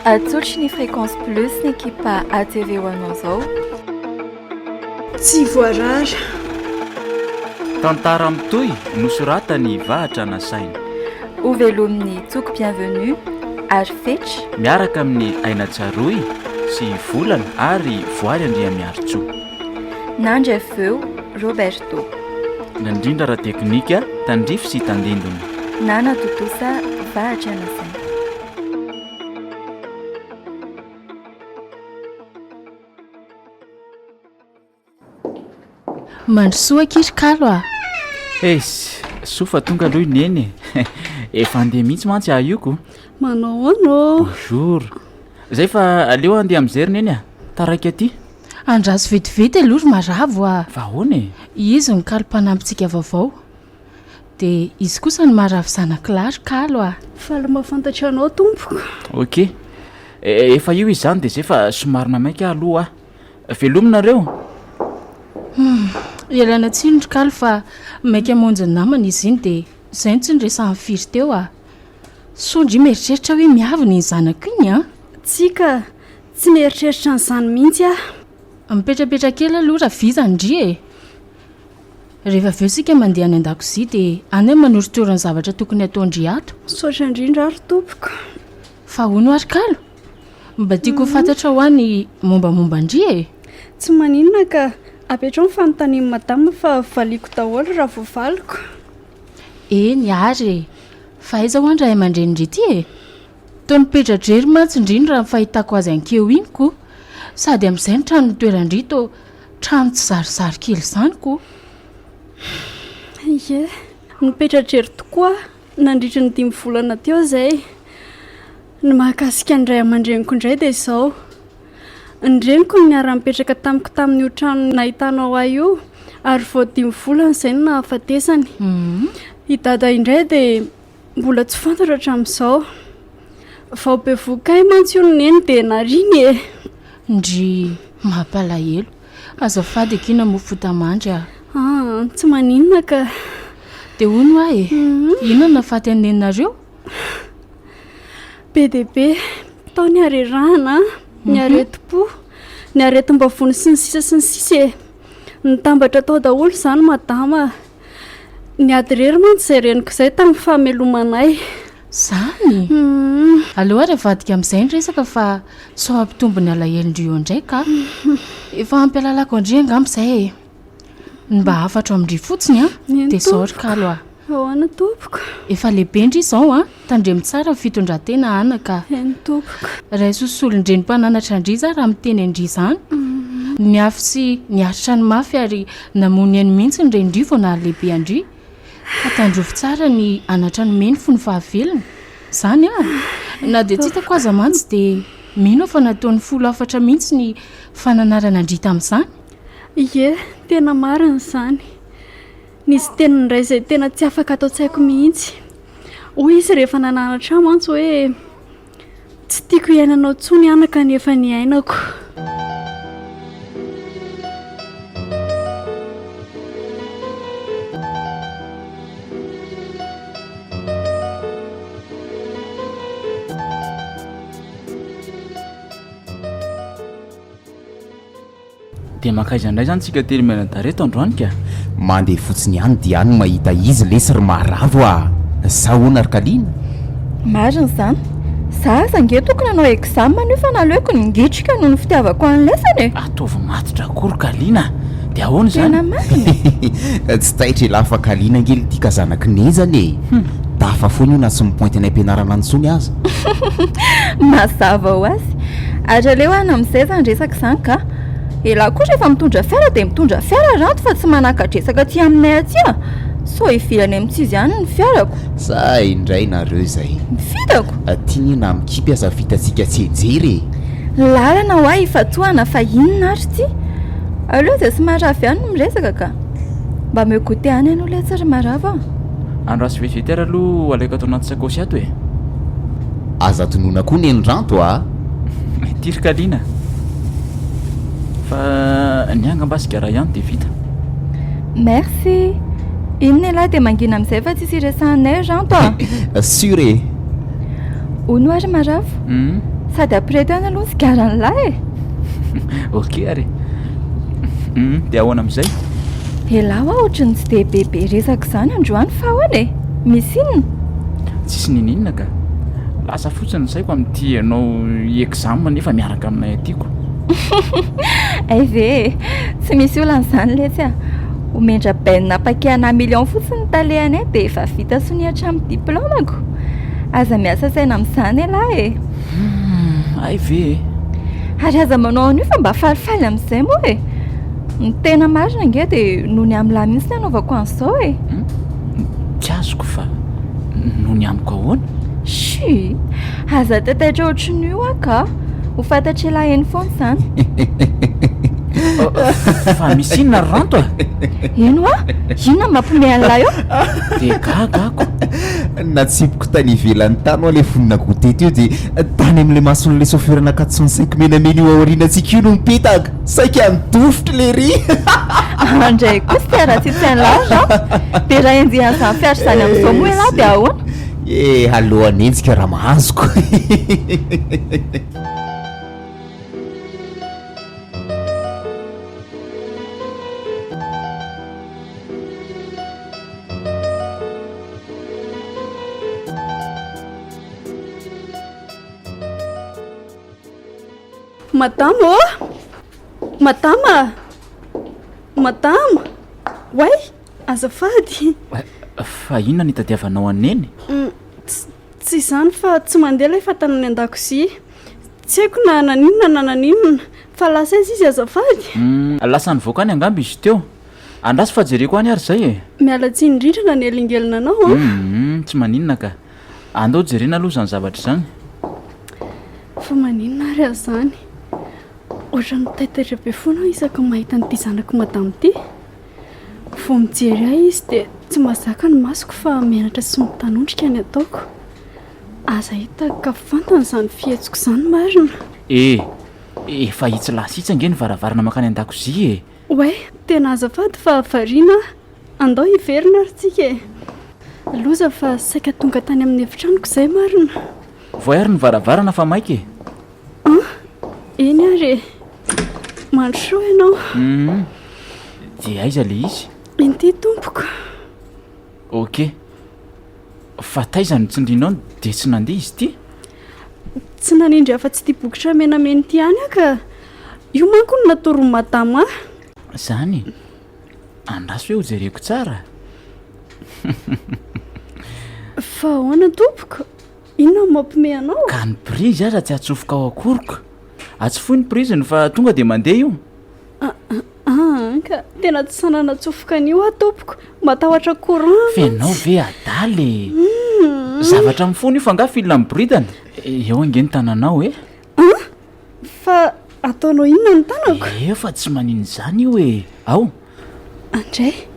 Atolotry ny Fréquence Plus ny ekipa ATV ho anao izao. Tsy voarara. Tantara mitohy nosoratan'i Vahatra Nasaina. Hovelomin'i Toky Bienvenue ary Fetra. Miaraka amin'i Aina Tsaroy sy Volana ary Voary Andriamiarintsoa. Nandry avy eo Roberto. Nandrindra ara-teknika, tandrify sy tandindona. Nanatontosa Vahatra Nasaina. Mandrosoa akia ry Kalo a! Eiss! Soa fa tonga aloha i Neny e! Efa handeha mihitsy mantsy aho io ko! Manao ahoana ô? Bonjour! Zay fa aleo handeha amin'izay ry Neny a! Taraiky aty! Andraso vetivety aloha ry Maravo a! Fa ahoana e? Izy no Kalo mpanampintsika vaovao. Dia izy kosa no maravo zanak'i lahy ry Kalo a! Faly mahafantatra anao tompoko. Ok. Efa io izy izany dia izay fa somary maimaika aho aloha a! Veloma nareo. Hum, ialana tsiny ry Kalo fa maika hamonjy ny namany izy iny dia izay no tsy niresahany firy teo a! Soa ndry mieritreritra hoe miavona iny zanako iny an! Tsia ka! Tsy mieritreritra an'izany mihitsy aho. Mipetrapetra kely aloha raha vizana ndry e! Rehefa avy eo isika mandeha any an-dakozia dia any aho manorotoro ny zavatra tokony hataon-dry ato. Misaotra indrindra ary tompoko. Fa hono ary kalo? Mba tiako ho fantatra hoa ny mombamomba an-dry e! Tsy maninona ka, apetraho ny fanontanian'i madama fa valiako daholo raha voavaliko. Eny ary e! Fa aiza hoa ny ray aman-drenin-dry ity e? Toa nipetra-drery mantsy ndry ny raha ny fahitako azy ankeo iny ko! Sady amin'izay ny trano nitoeran-dry toa trano tsy zarizary kely izany ko! Ie, nipetra-drery tokoa aho nandritry ny dimy volana teo izay. Ny mahakasika ny ray aman-dreniko indray dia izao, ny reniko no niara-nipetraka tamiko tamin'io trano nahitanao ahy io ary vao dimy volana izay no nahafatesany. I dada indray dia Mbola tsy fantatro hatramin'izao. Vao bevohoka ahy mantsy hono neny dia nariany e! Ndry, mampalahelo. Azafady akia namoa fotamandry ah. Aa, tsy maninona ka. Dia hono hoa e, inona no nahafaty an'i neninareo? Be dia be. Tao ny harerahana, ny aretim-po, ny aretim-bavony sy ny sisa sy ny sisa e! Nitambatra tao daholo izany madama a! Niady irery mantsy izay reniko izay tamin'ny fahamelomanay. Zany? Aleo ary avadika amin'izay ny resaka fa sao hampitombo ny alahelon-dry eo indray ka. Efa ampy alalako an-dry angamba izay e. Ny mba hafatro amin-dry fotsiny an, dia izao ry kalo a. Ahoana tompoko? Efa lehibe ndry izao an, tandremo tsara ny fitondran-tena anaka. Eny tompoko. Raiso ho solon-dreny mpananatra an-dry za raha miteny an-dry izany. Niafy sy niaritra ny mafy ary namono ny ainy mihitsy ny renin-dry vao nahalehibe an-dry. Ka tandrovy tsara ny anatra nomeny fony fahavelony. Izany an! Na dia tsy hitako aza mantsy dia mino aho fa nataony folo hafatra mihitsy ny fananarana an-dry tamin'izany. Ie, tena marina izany. Nisy teniny iray izay tena tsy afaka ato an-tsaiko mihitsy. Hoy izy rehefa nananatra ahy mantsy hoe, Tsy tiako hiainanao intsony anaka ny efa niainako. Dia mankaiza indray izany tsika telo mianadahy reto androany ka? Mandeha fotsiny ihany dia any mahita izy lesy ry Maharavo a! Sa ahoana ry Kalina? Marina izany. Za aza ange tokony hanao exam anio fa naleoko ningitrika noho ny fitiavako an'lesany e! Ataovy matotra akory Kalina a! Dia ahoana izany? Tena marina e! Tsy taitra elah fa Kalina ange lty ka zanak'i Nejana e! Tafa foana io na tsy mi-pointe any am-pianarana intsony aza. Mazava ho azy. Ary aleo any amin'izay izany resaka izany ka. Elah koa rehefa mitondra fiara dia mitondra fiara Ranto fa tsy manaka-dresaka aty aminay aty a! Sao hivily any amin'ny tsy izy any ny fiarako. Zay indray nareo izay. Ny fitako? Aty anie na mikipy aza vitantsika tsianjery e! Lalana hoa ifantohana fa inona ary ity? Aleo izay sy maravo ihany no miresaka ka. Mba omeo goûter any aloha letsy ry maravo a! Andraso vetivety ary aloha alaiko ato anaty sakaosy ato e! Aza tonona koa neny Ranto a! Ity ry Kalina fa ny ahy angamba sigara ihany dia vita. Merci! Inona ialahy dia mangina amin'izay fa tsisy iresahanay ry Ranto a! Sûr e! Hono hoa ry Maravo? Sady ampireto ihany aloha ny sigaran'lah e! Ok ary e! Hum, dia ahoana amin'izay? Elah hoa ohatry ny tsy dia be be resaka izany androany fa ahoana e? Misy inona? Tsisy ninininona ka! Lasa fotsiny ny saiko amin'ity ianao hi-exam nefa miaraka aminay aty ko! Hay ve e! Tsy misy olana izany letsy a! Omen-dRabainina paquet ana million fotsiny ny talehanay dia efa vita sonia hatramin'ny diplaomako! Aza miasa saina amin'izany ialahy e! Humm, hay ve e! Ary aza manao an'io fa mba falifaly amin'izay moa e! Ny tena marina ange dia noho ny amin'lah mihitsy no anaovako an'izao e! Humm, tsy azoko fa noho ny amiko ahoana? Shii! Aza taitaitra ohatran'io aho ka! Ho fantatr'ialahy eny foana izany. Fa misy inona ry Ranto a? Eny hoa! Inona no mampihomehy an'lah eo? Dia gaga ako. Natsipiko tany ivelany tany hoa le vonona goûter teo dia tany amin'ilay mason'ilay chauffeur ana 405 menamena io aorianantsika io no nipetaka. Saika nidofotra lery. Andray kosa ty haratsian-tsain'lah ry Ranto. Dia raha enjehan'izany fiara izany amin'izao moa ialahy dia ahoana? Eh, aleo hanenjika raha mahazo ko. Madama ô! Madama! Madama! Oay! Azafady! Fa inona no itadiavanao an'i Neny? Tsy izany fa tsy mandeha ilay fatana any an-dakozia. Tsy haiko na naninona na naninona. Fa lasa aiza izy azafady? Lasa nivoaka any angamba izy teo. Andraso fa jereko any ary izay e! Miala tsiny indrindra nanelingelina anao an! Humm, tsy maninona ka. Andao jerena aloha izany zavatra izany. Fa maninona ary aho izany? Ohatran'ny mitaitaitra be foana aho isaky ny mahita an'ity zanak'i madama ity. Vao mijery ahy izy dia tsy mahazaka ny masoko fa menatra sy mitanondrika ny ataoko. Aza hita ka fantany izany fihetsiko izany marina. E! Efa itsy lasa itsy ange ny varavarana mankany an-dakozia e! Oay, tena azafady fa variana aho. Andao hiverina ary tsika e! Loza fa saika tonga tany amin'ny efitranoko izay marina. Vohay ary ny varavarana fa maika e! An! Eny ary e! Mandrosoa ianao. Hum! Dia aiza ilay izy? Inty tompoko. Ok. Fa taiza no tsindrinao dia tsy nandeha izy ity? Tsy nanindry afa-tsy ity bokotra menamena ity ihany aho ka. Io manko no natoron'i madama ahy. Izany? Andraso hoe hojereko tsara. Fa ahoana tompoko? Inona no mampiomehy anao? Ka ny prise aza tsy atsofoka ao akoriko. Atsofohy ny prise-ny fa tonga dia mandeha io. Aa ka tena tsy sahy nanatsofoka an'io aho tompoko. Matahotra courant Fa ianao ve adala e? Zavatra mifono io fa angaha fil miboridana? Eo ange ny tananao e. An? Fa ataonao inona ny tanako? Efa tsy maninona izany io e! Ao! Andray,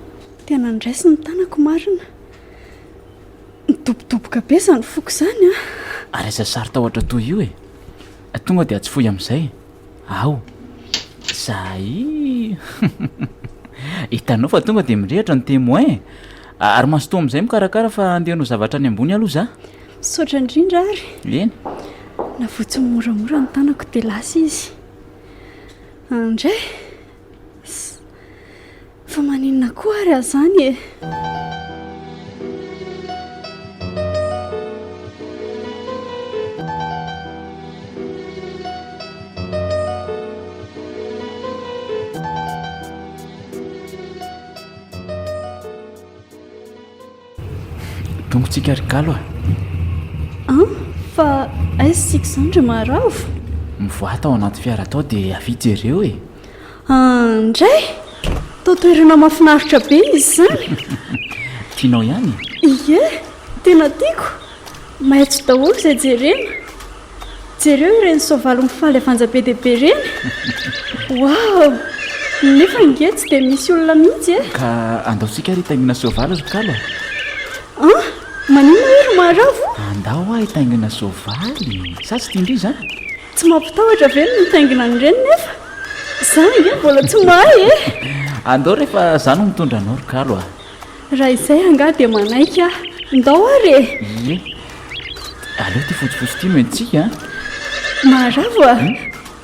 tena andraiso ny tanako marina. Midobodoboka be izany foko izany an! Ary aiza saro-tahotra toy io e! Tonga dia atsofohy amin'izay. Ao! Zay! Hitanao fa tonga dia mirehitra ny témoin e! Ary mazotoa amin'izay mikarakara fa andeha hanao zavatra any ambony aloha za. Misaotra indrindra ary. Eny. Navotsiny moramora ny tanako dia lasa izy. Andray! Fa maninona koa ary aho izany e? Dongontsika ry kalo a! An! Fa aiza isika izany ry Maharavo? Mivoaha tao anaty fiara tao dia avia jereo e! Andray! Toa toerana mahafinaritra be izy izany! Tianao ihany? Ie! Tena tiako! Maitso daholo izay jerena! Jereo ireny soavaly mifaly avanja be dia be ireny! Waouh! Nefa ange tsy dia misy olona mihitsy e! Ka andao tsika ary hitaingina soavaly ry kalo a! An! Maninona hoe ry Maharavo? Andao hoa hitaingina soavaly! Sa tsy tian-dry izany? Tsy mampitahotra ve ny mitaingina an'ireny nefa? Za ange mbola tsy mahay e! Andao rehefa za no mitondra anao ry kalo a! Raha izay angaha dia manaiky aho. Ndao ary e! Ie. Aleo ity fotsifotsy ity no entintsika a! Maharavo a!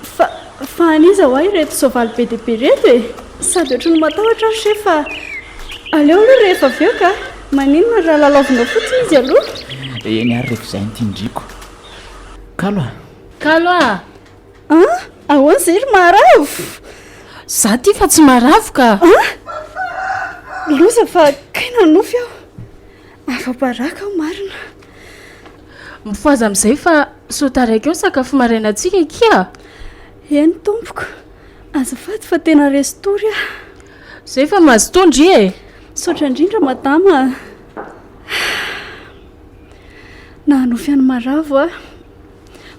Fa, fa an'iza hoa ireto soavaly be dia be ireto e? Sady ohatry ny matahotra aho ry fa aleo aloha rehefa avy eo ka! Maninona raha lalaovinao fotsiny izy aloha? Eny ary rehefa izay no tian-driko. Kalo a! Kalo a! An! Ahoana izay ry Maharavo? Za ty fa tsy maravo ka! An! Loza fa kay nanofy aho. Afa-baraka aho marina. Mifohaza amin'izay fa sao taraiky eo ny sakafo marainantsika akia a! Eny tompoko. Azafady fa tena resy tory aho. Zay fa mazotoa ndry e! Misaotra indrindra madama a! Nahanofy an'i Maravo aho.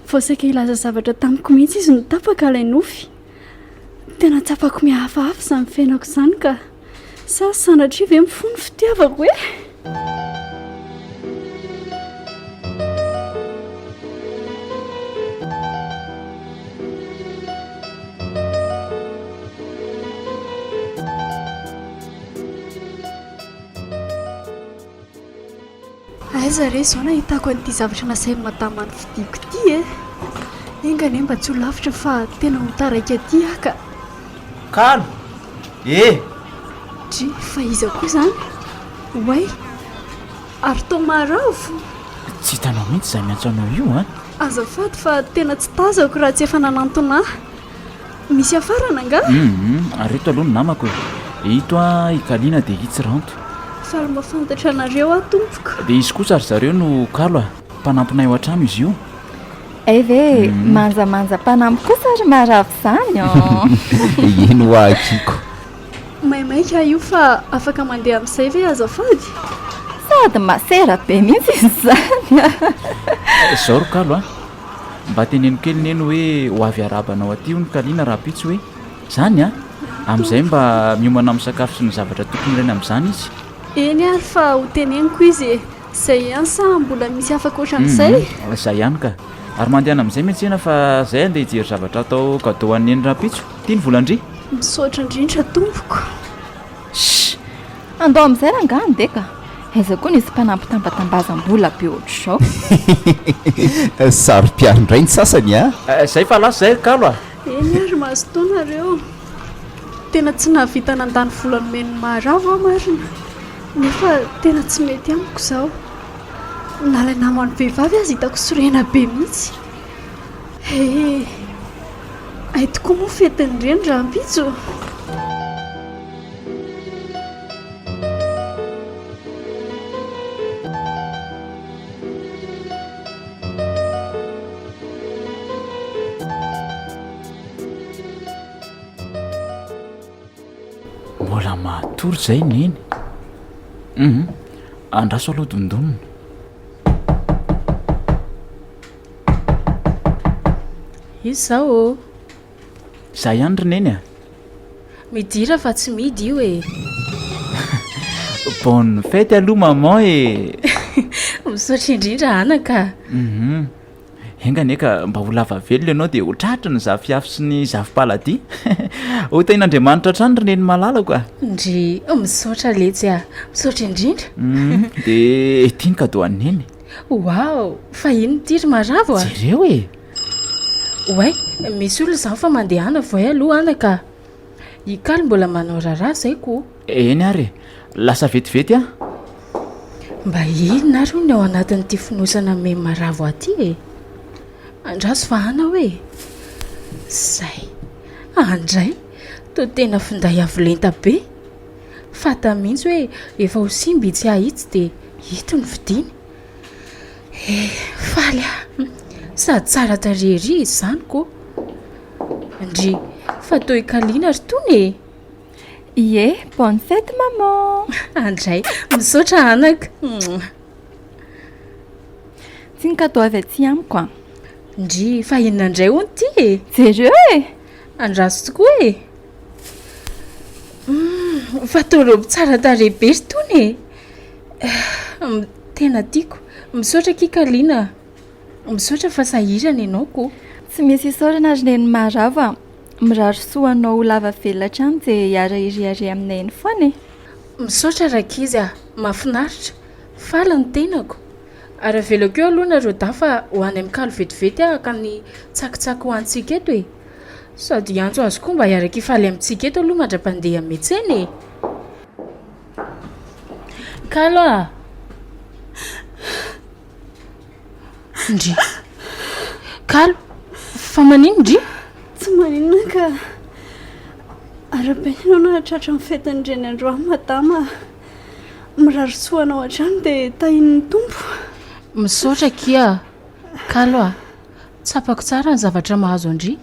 Vao saika hilaza zavatra tamiko mihitsy izy no tapaka ilay nofy. Tena tsapako mihafahafa izany fiainako izany ka. Sa sanatria ve mifoha ny fitiavako e? Aiza re izao nahitako an'ity zavatra nasain'i madama novidiako ity e? Enga anie mba tsy ho lavitra fa tena ho taraiky aty aho ka. Kalo e! Dry, fa iza koa izany? Oay! Ary toa maharavo? Tsy hitanao mihitsy izay miantso anao io an! Azafady fa tena tsy tazako raha tsy efa nanantona ahy. Misy hafarana angaha? Hum, ary ito aloha ny namako e. Ito an i Kalina dia itsy Ranto. Faly mahafantatra anareo aho tompoko. Dia izy kosa ry zareo no Kalo a, mpanampinay ao an-trano izy io. Hay ve manjamanja mpanampy kosa ry Maravo izany an! Eny hoa akiko. Maimaika aho io fa afaka mandeha amin'izay ve azafady? Sady masera be mihitsy izy izany an! Izao ry Kalo a, Mba teneno kely neny hoe ho avy hiarahaba anao aty hono Kalina rahampitso hoe zany a! Amin'izay mba miomana amin'ny sakafo sy ny zavatra tokony ilaina amin'izany izy. Eny ary fa ho teneniko izy e! Zay ihany sa mbola misy hafa ankoatran'izay? Humm zay ihany ka! Ary mandehana amin'izay miantsena fa zay andeha hijery zavatra atao cadeau ho an'i neny rahampitso. Ity ny volan-dry. Misaotra indrindra tompoko. Shh! Andao amin'izay rangaha andeha ka! Aiza koa nisy mpanampy tambatambazam-bola be ohatr'izao. Saro-piaro indray ny sasany a! Zay fa lasa zay ry kalo a! Eny ary mazotoa nareo. Tena tsy nahavita nandany vola nomen'ny Maharavo aho marina. Nefa tena tsy mety amiko izao. Na ilay naman'ny vehivavy aza hitako sorena be mihitsy. He! Hay tokoa moa fetin'ny reny rahampitso. Mbola matory izay neny. Hum, andraso aloha dondonina. Iza izao ô? Za ihany ry neny a! Midira fa tsy midy io e! Bonne fête aloha maman e! Misaotra indrindra anaka a! Hum, enga anie ka mba ho lava velona ianao dia ho tratry ny zafiafy sy ny zafim-paladia. Ho tahin'Andriamanitra hatrany ry neny malalako a! Ndry, misaotra letsy a! Misaotra indrindra! Hum, dia ity ny cadeau an'i neny. Waouh! Fa inona ity ry Maravo a? Jereo e! Oay, misy olona izany fa mandehana voay aloha anaka a! I Kalo mbola manao raharaha izay ko! Eny ary e! Lasa vetivety aho. Mba inona ary hono ny ao anatin'ity fonosana memy maravo aty e? Andraso fa ana hoe e! Zay! Andray! Toa tena finday avo lenta be! Fantany mihitsy hoe efa ho simba itsy ahy itsy dia ito no vidiany. Eh, faly aho. Sady tsara tarehy ery izy izany ko. Ndry, fa toa i Kalina ry tony e. Ie, bonne fête maman. Andray, misaotra anaka. Tsy ny cadeau avy aty amiko an. Ndry, fa inona indray hono ity e? Jereo e. Andraso tokoa e. Humm, fa toa robe tsara tarehy be ry tony e. Tena tiako. Misaotra akia Kalina a. Misaotra fa sahirana ianao ko. Tsy misy isaorana ry neny Maharavo a. Mirary soa anao ho lava velona hatrany dia hiara-hiriaria aminay eny foana e. Misaotra rankizy a. Mahafinaritra. Faly ny tenako. Ary avelako eo aloha nareo dahy fa ho any amin'ny kalo vetivety aho haka ny tsakitsaky ho antsika eto e. Sady hiantso azy koa mba hiaraka hifaly amintsika eto aloha mandra-pandeha miantsena e. Kalo a! Ndry. Kalo, fa maninona ndry? Tsy maninona ka. Arahabaina ianao nahatratra ny fetin'ny reny androany madama a. Mirary soa anao hatrany dia tahian'ny Tompo. Misaotra akia Kalo a. Tsapako tsara ny zavatra mahazo an-dry.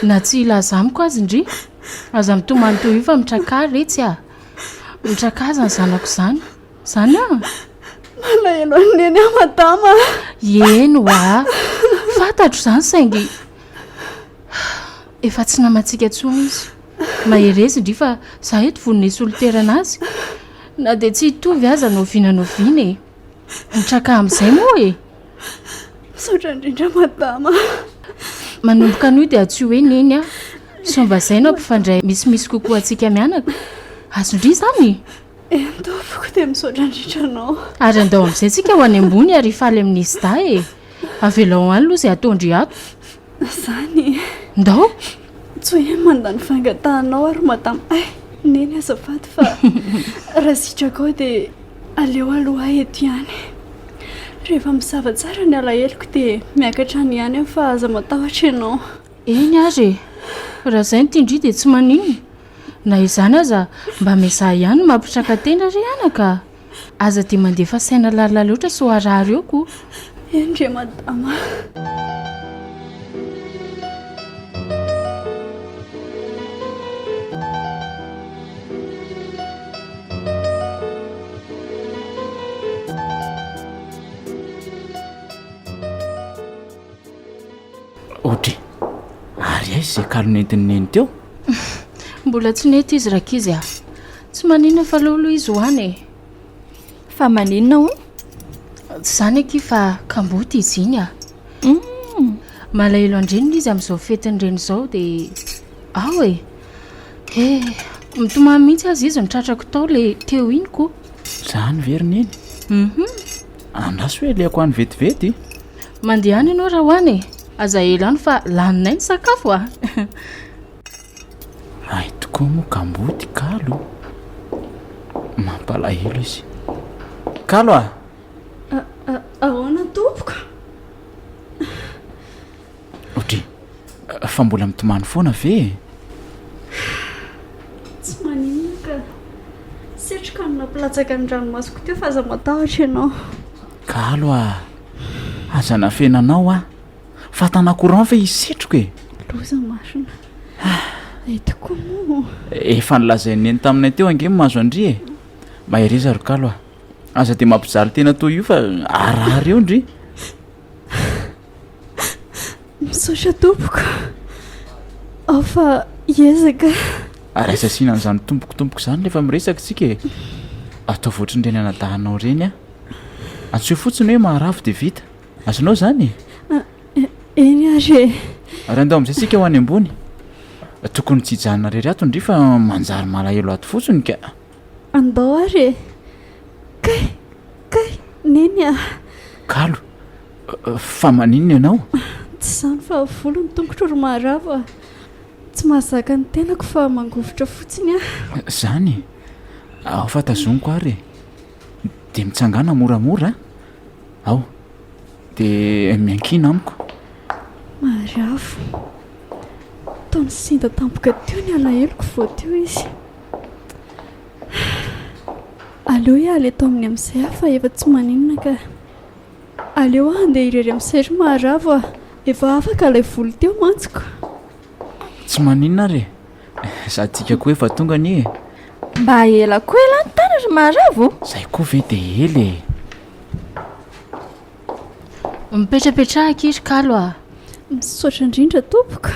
Na tsy hilaza amiko aza ndry. Aza mitomany toy io fa mitrakà retsy a. Mitrakà izany zanako izany. Izany an! Malahelo an'i Neny aho madama a. Eny hoa. Fantatro izany saingy efa tsy namantsika intsony izy. Mahereza ndry fa za eto vonona hisolo toerana azy. Na dia tsy hitovy aza na oviana na oviana e. Mitraka amin'izay moa e. Misaotra indrindra madama. Manomboka anio dia antsoy hoe Neny aho. Sao mba izay no hampifandray misimisy kokoa antsika mianaka. Azon-dry izany? Eny tompoko dia misaotra indrindra anao. Ary andao amin'izay tsika ho any ambony ary hifaly amin'izy dahy e. Avelao any aloha izay ataon-dry ato. Izany e. Ndao. Tsy hoe mandà ny fangatahanao ary madama eh! Neny azafady fa raha sitrakao dia aleo aloha aho eto ihany. Rehefa misava tsara ny alaheloko dia miakatra any ihany aho fa aza matahotra ianao. Eny ary e! Raha izay no tian-dry dia tsy maninona. Na izany aza mba miezaha ihany mampitraka tena ry anaka a! Aza dia mandefa saina lalina loatra sao harary eo ko! Eny re madama a! Audrey, ary aiza izay kalo nentin'i Neny teo? Mbola tsy nety izy rankizy a! Tsy maninona fa aleo aloha izy ho any e! Fa maninona hono? Tsy izany akia fa kamboty izy iny a! Malahelo an-dreniny izy amin'izao fetin'ny reny izao dia ao e! He! Mitomany mihitsy aza izy no tratrako tao ilay teo iny ko! Izany ve ry Neny? Hum! Andraso hoe alehako any vetivety. Mandehana ianao raha ho any e! Aza ela any fa laninay ny sakafo a! Hay tokoa moa kamboty Kalo. Mampalahelo izy. Kalo a! Ahoana tompoko? Audrey, fa mbola mitomany foana ve e? Tsy maninona ka. Setroka no nampilatsaka ny ranomasoko teo fa aza matahotra ianao. Kalo a! Aza nafenanao aho. Fatana courant ve hisy setroka e? Loza marina. Hay tokoa moa. Efa nolazain'i Neny taminay teo ange ny mahazo an-dry e. Mahereza ry Kalo a. Aza dia mampijaly tena toy io fa harary eo ndry. Misaotra tompoko. Ao fa hiezaka. Ary aiza asiana an'izany tompoko tompoko izany rehefa miresaka isika e? Ataovy ohatran'ireny anadahinao ireny aho. Antsoy fotsiny hoe maharavo dia vita. Azonao izany e? Eny ary e. Ary andao amin'izay isika ho any ambony. Tokony tsy hijanona irery ato ndry fa manjary malahelo ato fotsiny ka. Andao ary e. Kay! Kay! Neny a! Kalo, fa maninona ianao? Tsy izany fa volo ny tongotro ry Maharavo a! Tsy mahazaka ny tenako fa mangovitra fotsiny aho. Izany e! Ao fa tazoniko ary e! Dia mitsangàna moramora a! Ao! Dia miankina amiko. Maharavo. Toa nisinda tampoka teo ny alaheloko vao teo izy. Aleo hiala eto aminy amin'izay aho fa efa tsy maninona ka. Aleo aho handeha irery amin'izay ry Maharavo a! Efa afaka ilay volo teo mantsy ko. Tsy maninona ary e! Sady tsika koa efa tonga anie e! Mba ela koa elah ny tany ry Maharavo! Zay koa ve dia ela e! Mipetrapetraha akia ry Kalo a! Misaotra indrindra tompoko.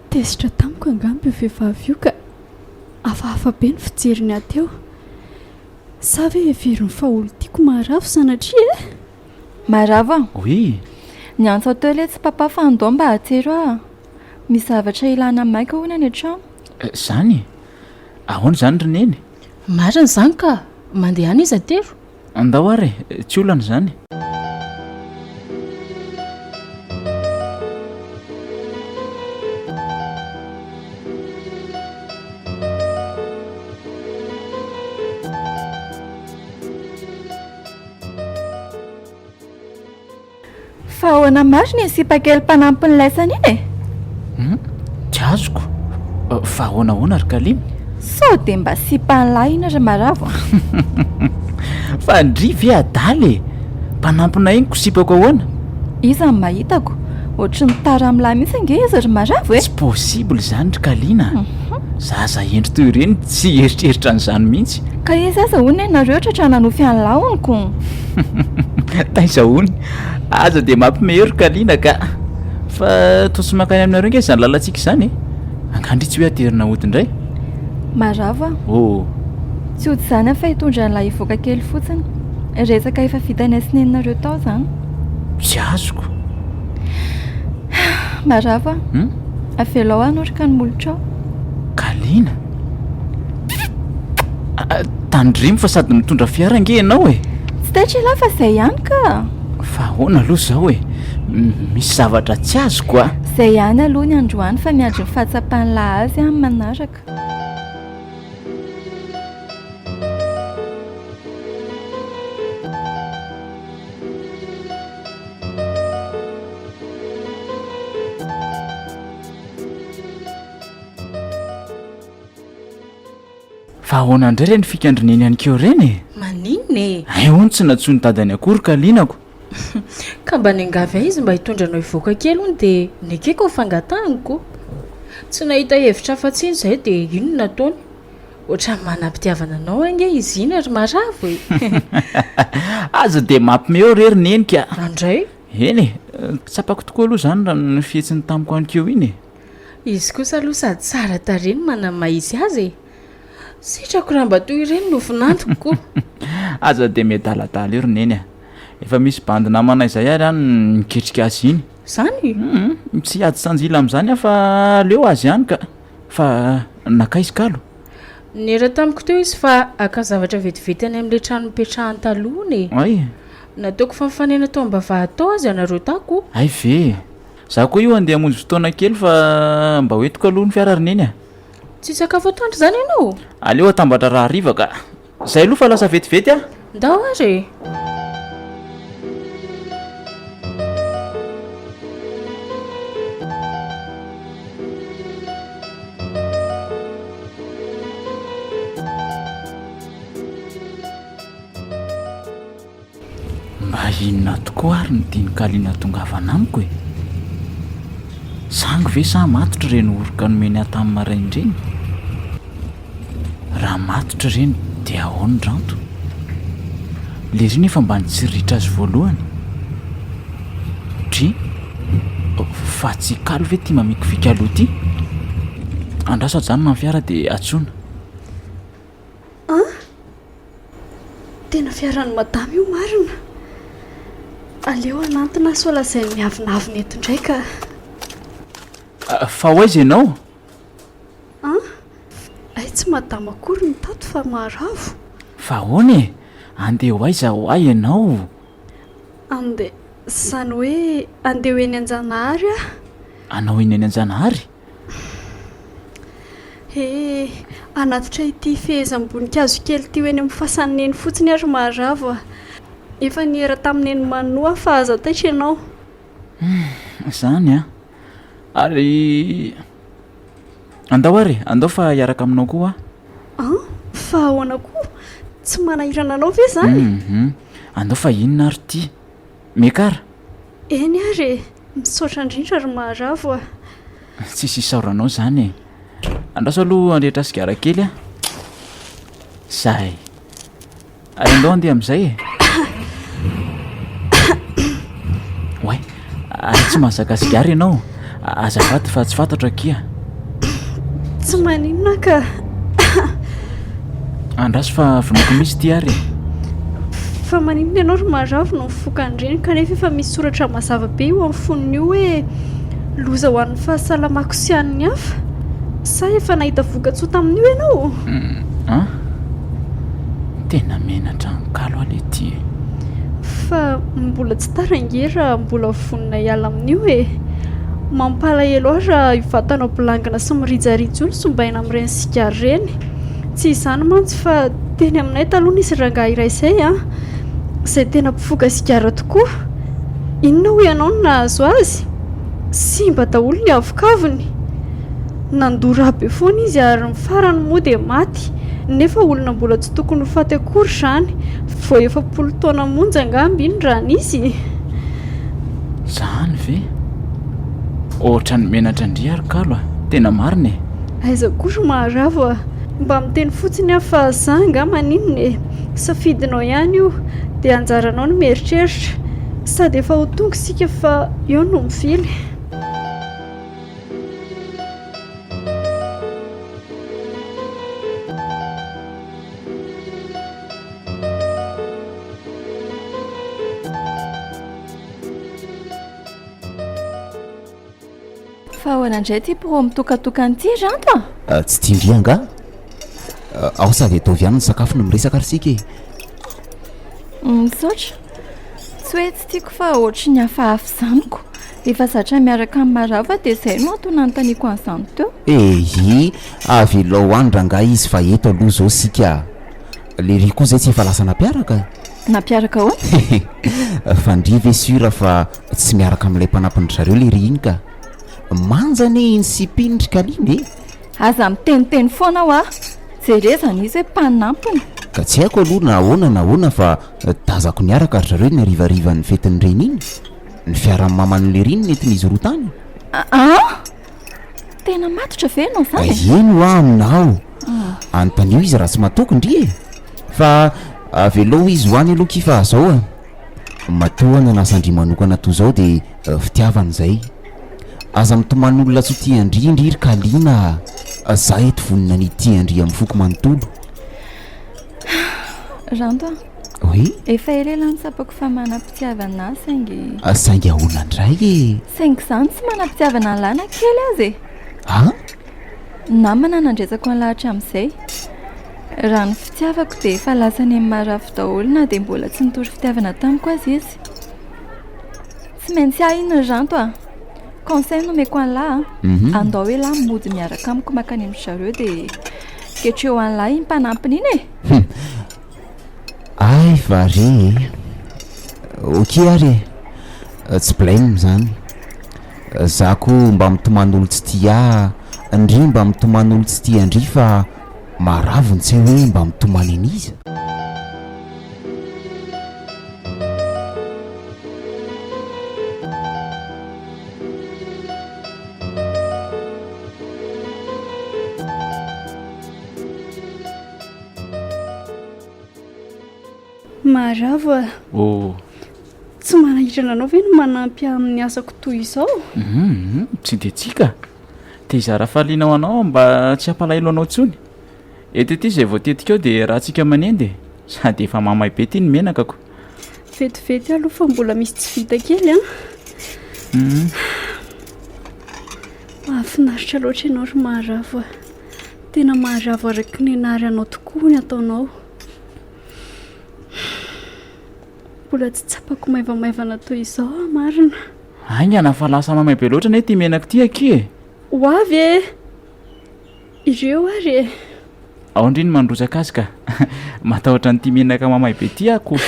Tezitra tamiko angamba io vehivavy io ka. Hafahafa be ny fijeriny ahy teo. Sa ve heveriny fa olon-tiako Maharavo sanatria e? Maharavo a! Oui! Niantso ahy teo letsy papa fa andao mba hatsero aho a! Misy zavatra ilana maika hono any an-trano. Izany e? Ahoana izany ry Neny? Marina izany ka! Mandehana izy atero. Andao ary e, tsy olana izany. Fa ahoana marina iny sipa kely mpanampy ny laisany iny e? Hum, tsy azoko. Fa ahoana ahoana ry Kalina? Sao dia mba sipan'lahy iny ry Maravo a? Fa ndry ve adala e? Mpanampinay iny ko sipako ahoana? Iza no mahitako? Ohatry ny tara amin'lahy mihitsy ange izy ry Maravo e! Tsy possible izany ry Kalina a! Zaza hendry toy ireny tsy hieritreritra an'izany mihitsy. Ka iza aza hono ianareo tratra nanofy an'lah hono ko? Taiza hono? Aza dia mampime ry Kalina ka! Fa toa tsy mankany aminareo ange izany lalantsika izany e! Angaha ndry tsy hoe aterina hody indray? Maravo a! Oh! Tsy hody izany aho fa hitondra an'lah hivoaka kely fotsiny. Resaka efa vitanay sy neninareo tao izany. Tsy azoko. Maravo a! Hum? Avelao hanoroka ny molotrao. Kalina? Tandremo fa sady mitondra fiara ange ianao e! Tsy taitra ialahy fa izay ihany ka! Fa ahoana aloha izao e? Misy zavatra tsy azoko a! Izay ihany aloha ny androany fa miandry ny fahatsapan'lah azy amin'ny manaraka. Fa ahoana indray ireny fikan-dry neny any keo ireny e? Maninona e? Hay hono tsy nantsoin'i dadany akory ka linako. Ka mba niangavy ahy izy mba hitondra anao hivoaka kely hono dia nekeko ny fangatahany ko. Tsy nahita hevitra afa-tsy iny izahay dia iny no nataony. Ohatran'ny manam-pitiavana anao ange izy iny ry Maravo e! Aza dia mampime eo re ry neny ka! Andray! Eny e! Tsapako tokoa aloha izany raha ny fihetsiny tamiko any keo iny e! Izy kosa aloha sady tsara tarehy no manana ny maha izy azy e! Sitrako raha mba toy ireny no vinantoko ko! Aza dia miadaladala eo ry neny a! Efa misy bandy namana izay ary any miketrika azy iny. Izany? Hum, tsy hiady sanjila amin'izany aho fa aleo azy ihany ka! Fa nankaiza kalo? Niera tamiko teo izy fa haka zavatra vetivety any amin'ilay trano nipetrahany taloha hono e! Hay! Nataoko fa nifanena tao am-bavahady tao aza ianareo tako. Hay ve! Za koa io andeha hamonjy fotoana kely fa mba hoentiko aloha ny fiara ry neny a! Tsy hisakafo atoandro izany ianao? Aleo atambatra rahariva ka! Zay aloha fa lasa vetivety aho. Ndao ary e! Mba inona tokoa ary no tian'i Kalina tongavana amiko e? Sangy ve sa matotra ireny oroka nomeny ahy tamin'ny maraina ireny? Raha matotra ireny dia ahoana Ranto? Lery nefa mba nitsiriritra azy voalohany. Dry, fa tsy kalo ve ity mamikivika aloha ity? Andraso ajanona ny fiara dia antsoina. An? Tena fiaran'i madama io marina. Aleo hanantona sao lazainy miavonavona eto indray ka. Fa ho aiza ianao? An? Hay tsy madama akory no tato fa maharavo. Fa ahoana e? Andeha ho aiza ho ahy ianao? Andeha, izany hoe andeha ho eny Anjanahary aho. Anao eny Anjanahary? He, hanatitra ity fehezam-boninkazo kely ity ho eny amin'ny fasan'i Neny fotsiny aho ry Maharavo a! Efa niera tamin'i Neny Manoa aho fa aza taitra ianao. Izany an! Ary andao ary e, andao fa hiaraka aminao koa aho. An? Fa ahoana koa? Tsy manahirana anao ve izany? Hum, andao fa inona ary ity? Miakara! Eny ary e! Misaotra indrindra ry Maharavo a! Tsisy isaoranao izany e! Andraso aloha handrehitra sigara kely aho. Zay. Ary andao handeha amin'izay e! Oay, ary tsy mahazaka sigara ianao? Azafady fa tsy fantatro akia. Tsy maninona ka. Andraso fa vonoiko mihitsy ity ary e. Fa maninona ianao ry Maharavo no mifoka an'ireny kanefa efa misy soratra mazava be io amin'ny fonony io hoe loza ho an'ny fahasalamako sy an'ny hafa? Sa efa nahita vokatsoa tamin'io ianao? An? Tena menatra an'i Kalo aho letia e. Fa mbola tsy tara ange raha mbola vonona hiala amin'io e. Mampalahelo ahy raha io vatanao bolangina sy mirijarija io no sombaina amin'ireny sigara ireny. Tsy izany mantsy fa teny aminay taloha nisy rangahy iray izay an, izay tena mpifoka sigara tokoa. Inona hoy ianao no nahazo azy? Simba daholo ny avokavony. Nandoa rà be foana izy ary ny farany moa dia maty. Nefa olona mbola tsy tokony ho faty akory izany. Vao 40 taona monja angamba iny raha nisy. Zany ve? Ohatran'ny menatra ndry ary kalo a! Tena marina e! Aiza koa ry Maharavo a! Mba miteny fotsiny aho fa za angaha maninona e! Safidinao ihany io, dia anjaranao ny mieritreritra. Sady efa ho tonga isika fa eo no mivily. Fa ahoana indray ity pro mitokatokana ity Ranto a? Ah, tsy tia ndry angaha? Ah, ao sady ataovy ihany ny sakafo no miresaka ary isika e. Misaotra. Tsy hoe tsy tiako fa ohatry ny hafahafa izany ko. Efa zatra miaraka amin'ny marava dia izay no antony nanontaniako an'izany teo. Ehe, avelao any rangahy izy fa eto aloha izao isika. Lery koa izay tsy efa lasa nampiaraka? Nampiaraka ahoana? Hehe, fa ndry ve sûr fa tsy miaraka amin'ilay mpanampin-dry zareo lery iny ka. Manja anie iny sipa iny ry Kalina e! Aza miteniteny foana hoa! Jerezana izy hoe mpanampiny. Ka tsy haiko aloha na ahoana na ahoana fa tazako niaraka ry zareo iny harivarivan'ny fetin'ny reny iny. Ny fiaran'ny maman'i Lery iny nentin'izy roa tany. An! Tena matotra ve ianao izany e? Eny hoa aminao. Anontanio izy raha tsy matoky ndry e! Fa avelao izy ho any aloha ki fa zao a! Matoa nanasa an-dry manokana toa izao dia fitiavana izay. Aza mitomany olona tsy ho tia an-dry ndry ry Kalina a! Za eto vonona ny hitia an-dry amin'ny foko manontolo. Ranto a! Oui? Efa ela ela no tsapako fa manam-pitiavana ahy saingy. Saingy ahoana indray e? Saingy izaho no tsy manam-pitiavana an'lah na kely aza e! An? Namana nandraisako an'lah hatramin'izay. Raha ny fitiavako dia efa lasa any amin'ny marafo daholo na dia mbola tsy nitory fitiavana tamiko aza izy. Tsy maintsy ahy iny ry Ranto a! Conseil no omeko an'lah a! Andao elah mody miaraka amiko mankany amin-dry zareo dia ketreo an'lah iny mpanampiny iny e! Hum! Hay va re e! Ok ary e! Tsy blème izany. Za koa mba mitomany olo tsy tia ahy, ndry mba mitomany olo tsy tia an-dry fa maharavo ny tsy hay hoe mba mitomany an'iza? Maharavo a! Oh! Tsy manahirana anao ve ny manampy ahy amin'ny asako toy izao? Hum, tsy dia tsia ka! Te hizara hafaliana ho anao aho mba tsy hampalahelo anao intsony. Eto ity izay voatetika eo dia ratsika manendy e! Sady efa mamay be ity ny menakako. Vetivety aloha fa mbola misy tsy vita kely an! Hum. Mahafinaritra loatra ianao ry Maharavo a! Tena maharavo araka ny anaranao tokoa ny ataonao. Mbola tsy tsapako maivamaivana toy izao aho marina. Haingana fa lasa mamay be loatra anie ity menaka ity akia e! Ho avy e! Ireo ary e! Ao ndry ny mandrotsaka azy ka! Matahotra an'ity menaka mamay be ity aho ko!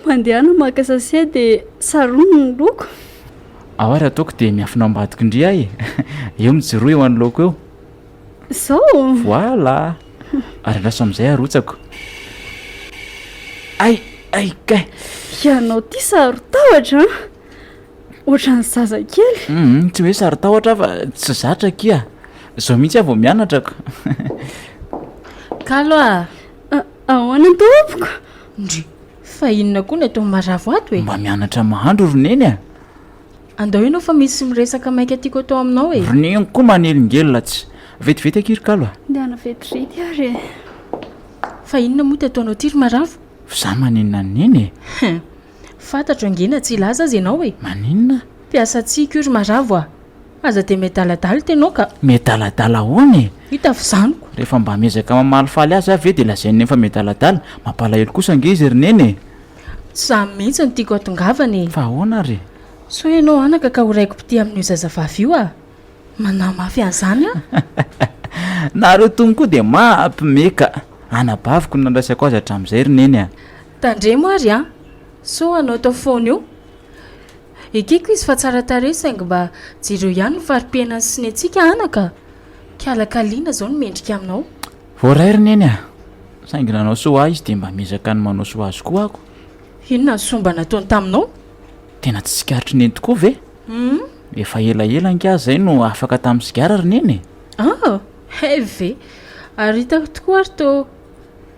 Mandehana maka sachet dia sarony ny loko. Ao ary ataoko dia miafina ao ambadiko ndry aho e! Eo mijoroa eo anoloako eo. Izao? Voilà! Ary andraso amin'izay arotsako. Ay! Ay kay! Ianao ity saro-tahotra an! Ohatran'ny zazakely. Hum, tsy hoe saro-tahotra aho fa tsy zatra akia. Izao mihitsy aho vao mianatra ko. Kalo a! Ahoana tompoko? Ndry, fa inona koa ny ataon'i Maravo ato e? Mba mianatra mahandro ry Neny a! Andao ianao fa misy miresaka maika tiako atao aminao e! Ry Neny koa manelingelina tsy. Vetivety akia ry Kalo a! Ndehana vetivety ary e! Fa inona moa ty ataonao ty ry Maravo? F'izaho maninona an'i Neny e? Hein! Fantatro ange na tsy hilaza aza ianao e! Maninona? Mpiasantsika io ry Maravo a! Aza dia miadaladala ianao ka! Miadaladala ahoana e? Hita f'izaniko. Rehefa mba miezaka mamalifaly azy aho ve dia lazainy nefa miadaladala? Mampalahelo kosa ange izy ry Neny e! Tsy izany mihitsy no tiako hatongavana e! Fa ahoana ary e? Sao ianao anaka ka ho raiki-pitia amin'io zazavavy io ah! Manahy mafy an'izany aho. Nareo tony koa dia mampime ka! Anabaviko no nandraisako azy hatramin'izay ry Neny a! Tandremo ary an! Sao hanao tao foana eo. Ekeko izy fa tsara tarehy saingy mba jereo ihany ny fari-piainany sy ny antsika anaka a! Kialakaliana izao no mendrika aminao. Voaray ry Neny a! Saingy nanao soa ahy izy dia mba miezaka ny manao soa azy koa aho. Inona ny soa mba nataony taminao? Tena tsy tsikaritr'i Neny tokoa ve? Efa elaela ange aho izay no afaka tamin'ny sigara ry Neny e! Ah! Hay ve! Ary hitako tokoa ary toa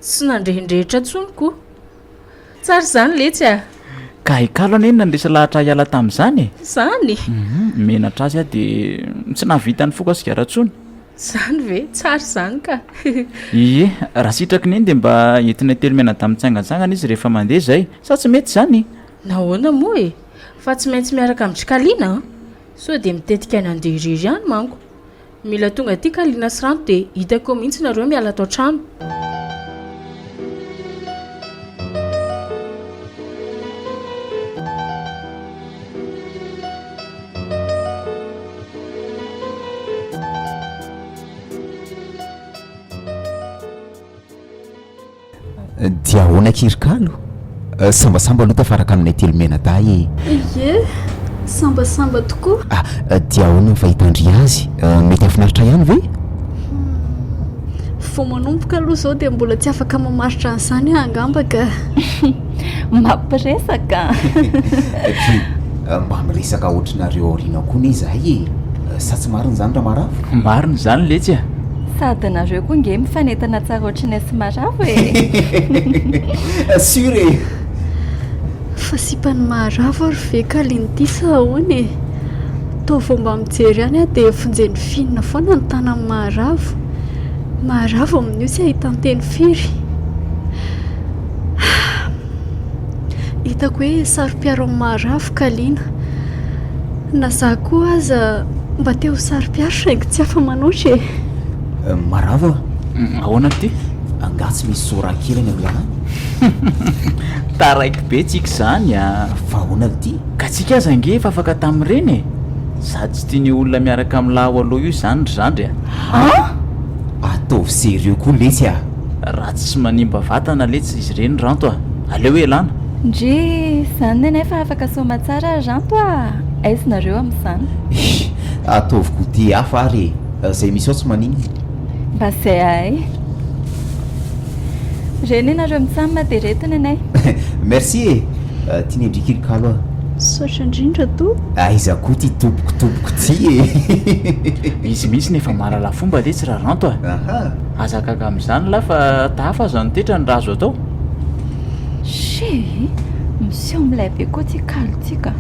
tsy nandrehindrehitra intsony koa. Tsara izany letsy a! Ka i Kalo anie no nandresy lahatra ahy hiala tamin'izany e! Izany? Hum, menatra azy aho dia tsy nahavita nifoka sigara intsony. Izany ve? Tsara izany ka! Ie, raha sitraky Neny dia mba entinay telomianadahy mitsangantsangana izy rehefa mandeha izay. Sa tsy mety izany? Nahoana moa e? Fa tsy maintsy miaraka amin-dry Kalina an! Sao dia mitetika ny handeha irery ihany manko. Mila tonga aty Kalina sy Ranto dia hitako eo mihitsy nareo miala ato an-trano. Dia ahoana akia ry kalo? Sambasamba aloha tafaraka aminay telomianadahy e! Ie, sambasamba tokoa. Ah, dia ahoana ny fahitan-dry azy? Mety hahafinaritra ihany ve? Vao manomboka aloha izao dia mbola tsy afaka mamaritra an'izany aho angamba ka. Mampiresaka an! Dry, mba miresaka ohatrinareo aoriana koa anie izahay e! Sa tsy marina izany Ramaravo? Marina izany letsy a! Sady nareo koa nge mifanentana tsara ohatrinay sy Maravo e! Sûr e! Fa sipan'i Maharavo ary ve kalin ity sa ahoana e? Toa vao mba mijery ihany aho dia vonjen'i Fina foana ny tanan'i Maharavo. Maharavo amin'io tsy ahitan-teny firy. Hitako hoe saro-piaro amin'i Maharavo Kalina. Na za koa aza mba te ho saro-piaro saingy tsy afa-manoatra e. Marava a! Ahoana ty? Angaha tsy misy sora kely any amin'ilay any? Taraiky be tsika izany a! Fa ahoana ity? Ka tsika aza ange efa afaka tamin'ireny e! Sady tsy tian'io olona miaraka amin'lah ao aloha io izany ry zandry a! An! Ataovy sérieux koa letsy a! Ratsy sy manimba vatana letsy izy ireny Ranto a! Aleo ialana! Ndrii, izany nenay fa afaka soamatsara ry Ranto a! Aiza nareo amin'izany? Ataovy goûter hafa ary e! Zay misy ao tsy maninona. Mba zay ahay. Reny ianareo mitsam dia reto nenay. Merci e! Tinendriky ry kalo a! Misaotra indrindra tompoko. Aiza koa ty tompoko tompoko ty e! Izy mihitsy no efa mahalala fomba letsy ra Ranto a! Aza gaga amin'izany lahy fa tahafa aza ny tetrany raha azo atao. Shee! Miseho milay be koa ty kalo ty ka!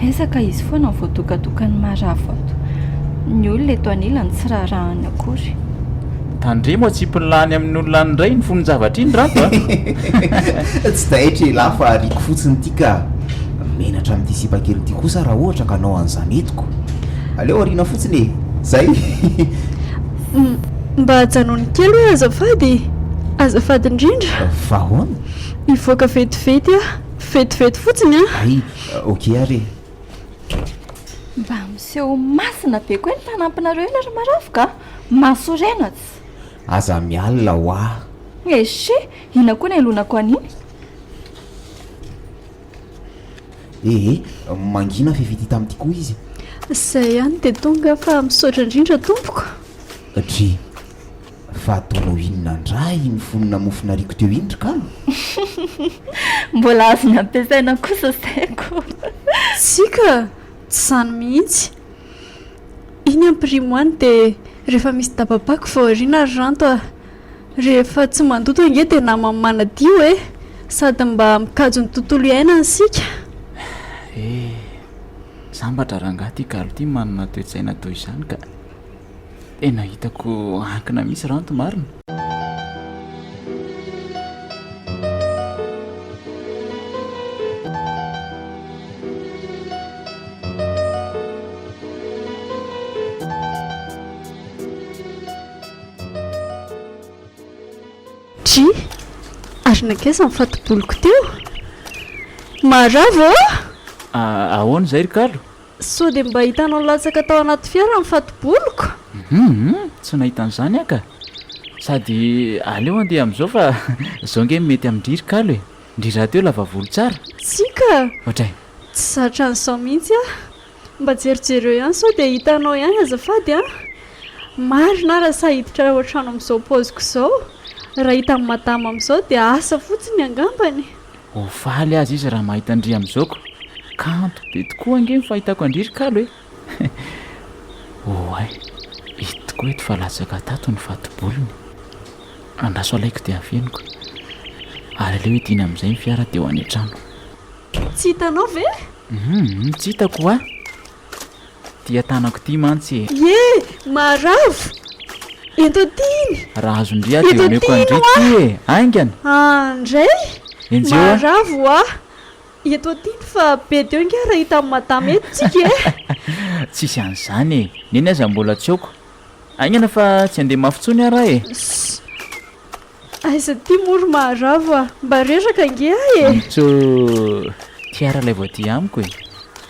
Aiza ka izy foana no voadokadokan'ny maravo ato. Ny olona eto anilany tsy raharahany akory. Tandremo atsipiny lany amin'ny olona any indray iny fonon-javatra iny Ranto a! Tsy taitra elah fa ariako fotsiny ity ka! Menatra amin'ity sipa kely ity kosa raha ohatra ka hanao an'izany etiko. Aleo ariana fotsiny e! Zay! Mba ajanony kely hoe azafady e! Azafady indrindra! Fa ahoana? Hivoaka vetivety aho. Vetivety fotsiny an! Hay, ok ary e! Mba miseho masina be koa iny mpanampinareo iny ry maravoka a! Mahasorena tsy! Aza mialona hoa! Eche! Inona koa ny alonako an'iny? Ee, mangina f'efa ity tamin'ity koa izy. Izay ihany dia tonga fa misaotra indrindra tompoko. Dry, fa ataonao inona indray iny fonona mofo nariako teo iny ry kalo? Mbola azony ampiasaina kosa izay ko. Tsia ka, tsy izany mihitsy. Iny ampirimo any dia rehefa misy dababako vao ariana ry Ranto a. Rehefa tsy mandoto ange dia naman'ny manadio e! Sady mba mikajy ny tontolo iainana isika. Eh! Sambatra rangahy ity kalo ity manana toe-tsaina toy izany ka. Tena hitako ankina mihitsy Ranto marina. Dry! Ary nankaiza ny fati-boloko teo? Maharavo ô! Ahoana izay ry Kalo? Sao dia mba hitanao latsaka tao anaty fiara ny fati-boloko? Hum, tsy nahita an'izany aho ka! Sady aleo andeha amin'izao fa izao ange no mety amin-dry ry Kalo e! Ndry rahateo lava volo tsara. Tsia ka! Ohatray. Tsy zatra an'izao mihitsy aho. Mba jerijereo ihany sao dia hitanao ihany azafady an! Marina aho raha sahy hiditra ao an-trano amin'izao paoziko izao. Raha hitan'i madama amin'izao dia asa fotsiny angambany. Ho faly aza izy raha mahita an-dry amin'izao ko! Kanto be tokoa ange ny fahitako an-dry ry kalo e! Oay, ito tokoa eto fa latsaka tato ny fato-bolony. Andraso alaiko dia afeniko. Ary aleo hidiana amin'izay ny fiara dia ho any an-trano. Tsy hitanao ve? Hum, tsy hitako hoa. Ity an-tanako ity mantsy e. Ie, maharavo! Ento aty iny! Raha azon-dry aho dia omeko an-dry ity e! Haingana! Andray! Enjeho aho. Maharavo hoa! Eto aty iny fa be deo ingahy raha hitan'i madama eto tsika e! Tsisy an'izany e! Neny aza mbola tsy aoko. Haingana fa tsy handeha mafy intsony aho raha e! Ss! Aiza ity moa ry Maharavo a! Mba reraka ange aho e! Amitsoo! Ty ara ilay vao aty amiko e!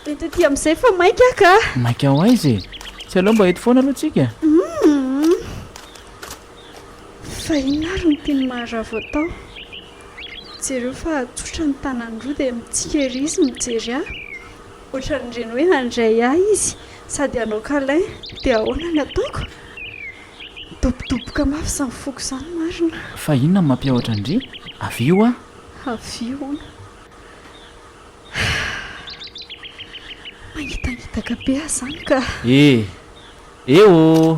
Ento aty amin'izay fa maika aho ka! Maika ho aiza e? Tsy aleo mba eto foana aloha tsika? Humm! Fa inona ary no tian'i Maharavo atao? Jereo fa tsotra ny tanany roa dia mitsiky ery izy mijery ahy. Ohatran'ireny hoe handray ahy izy sady hanao câlin dia ahoana ny ataoko? Midobodoboka mafy izany foko izany marina. Fa inona no mampiahotra an-dry? Avia hoa! Avia hono. Mangitangitaka be aho izany ka. E! E ô!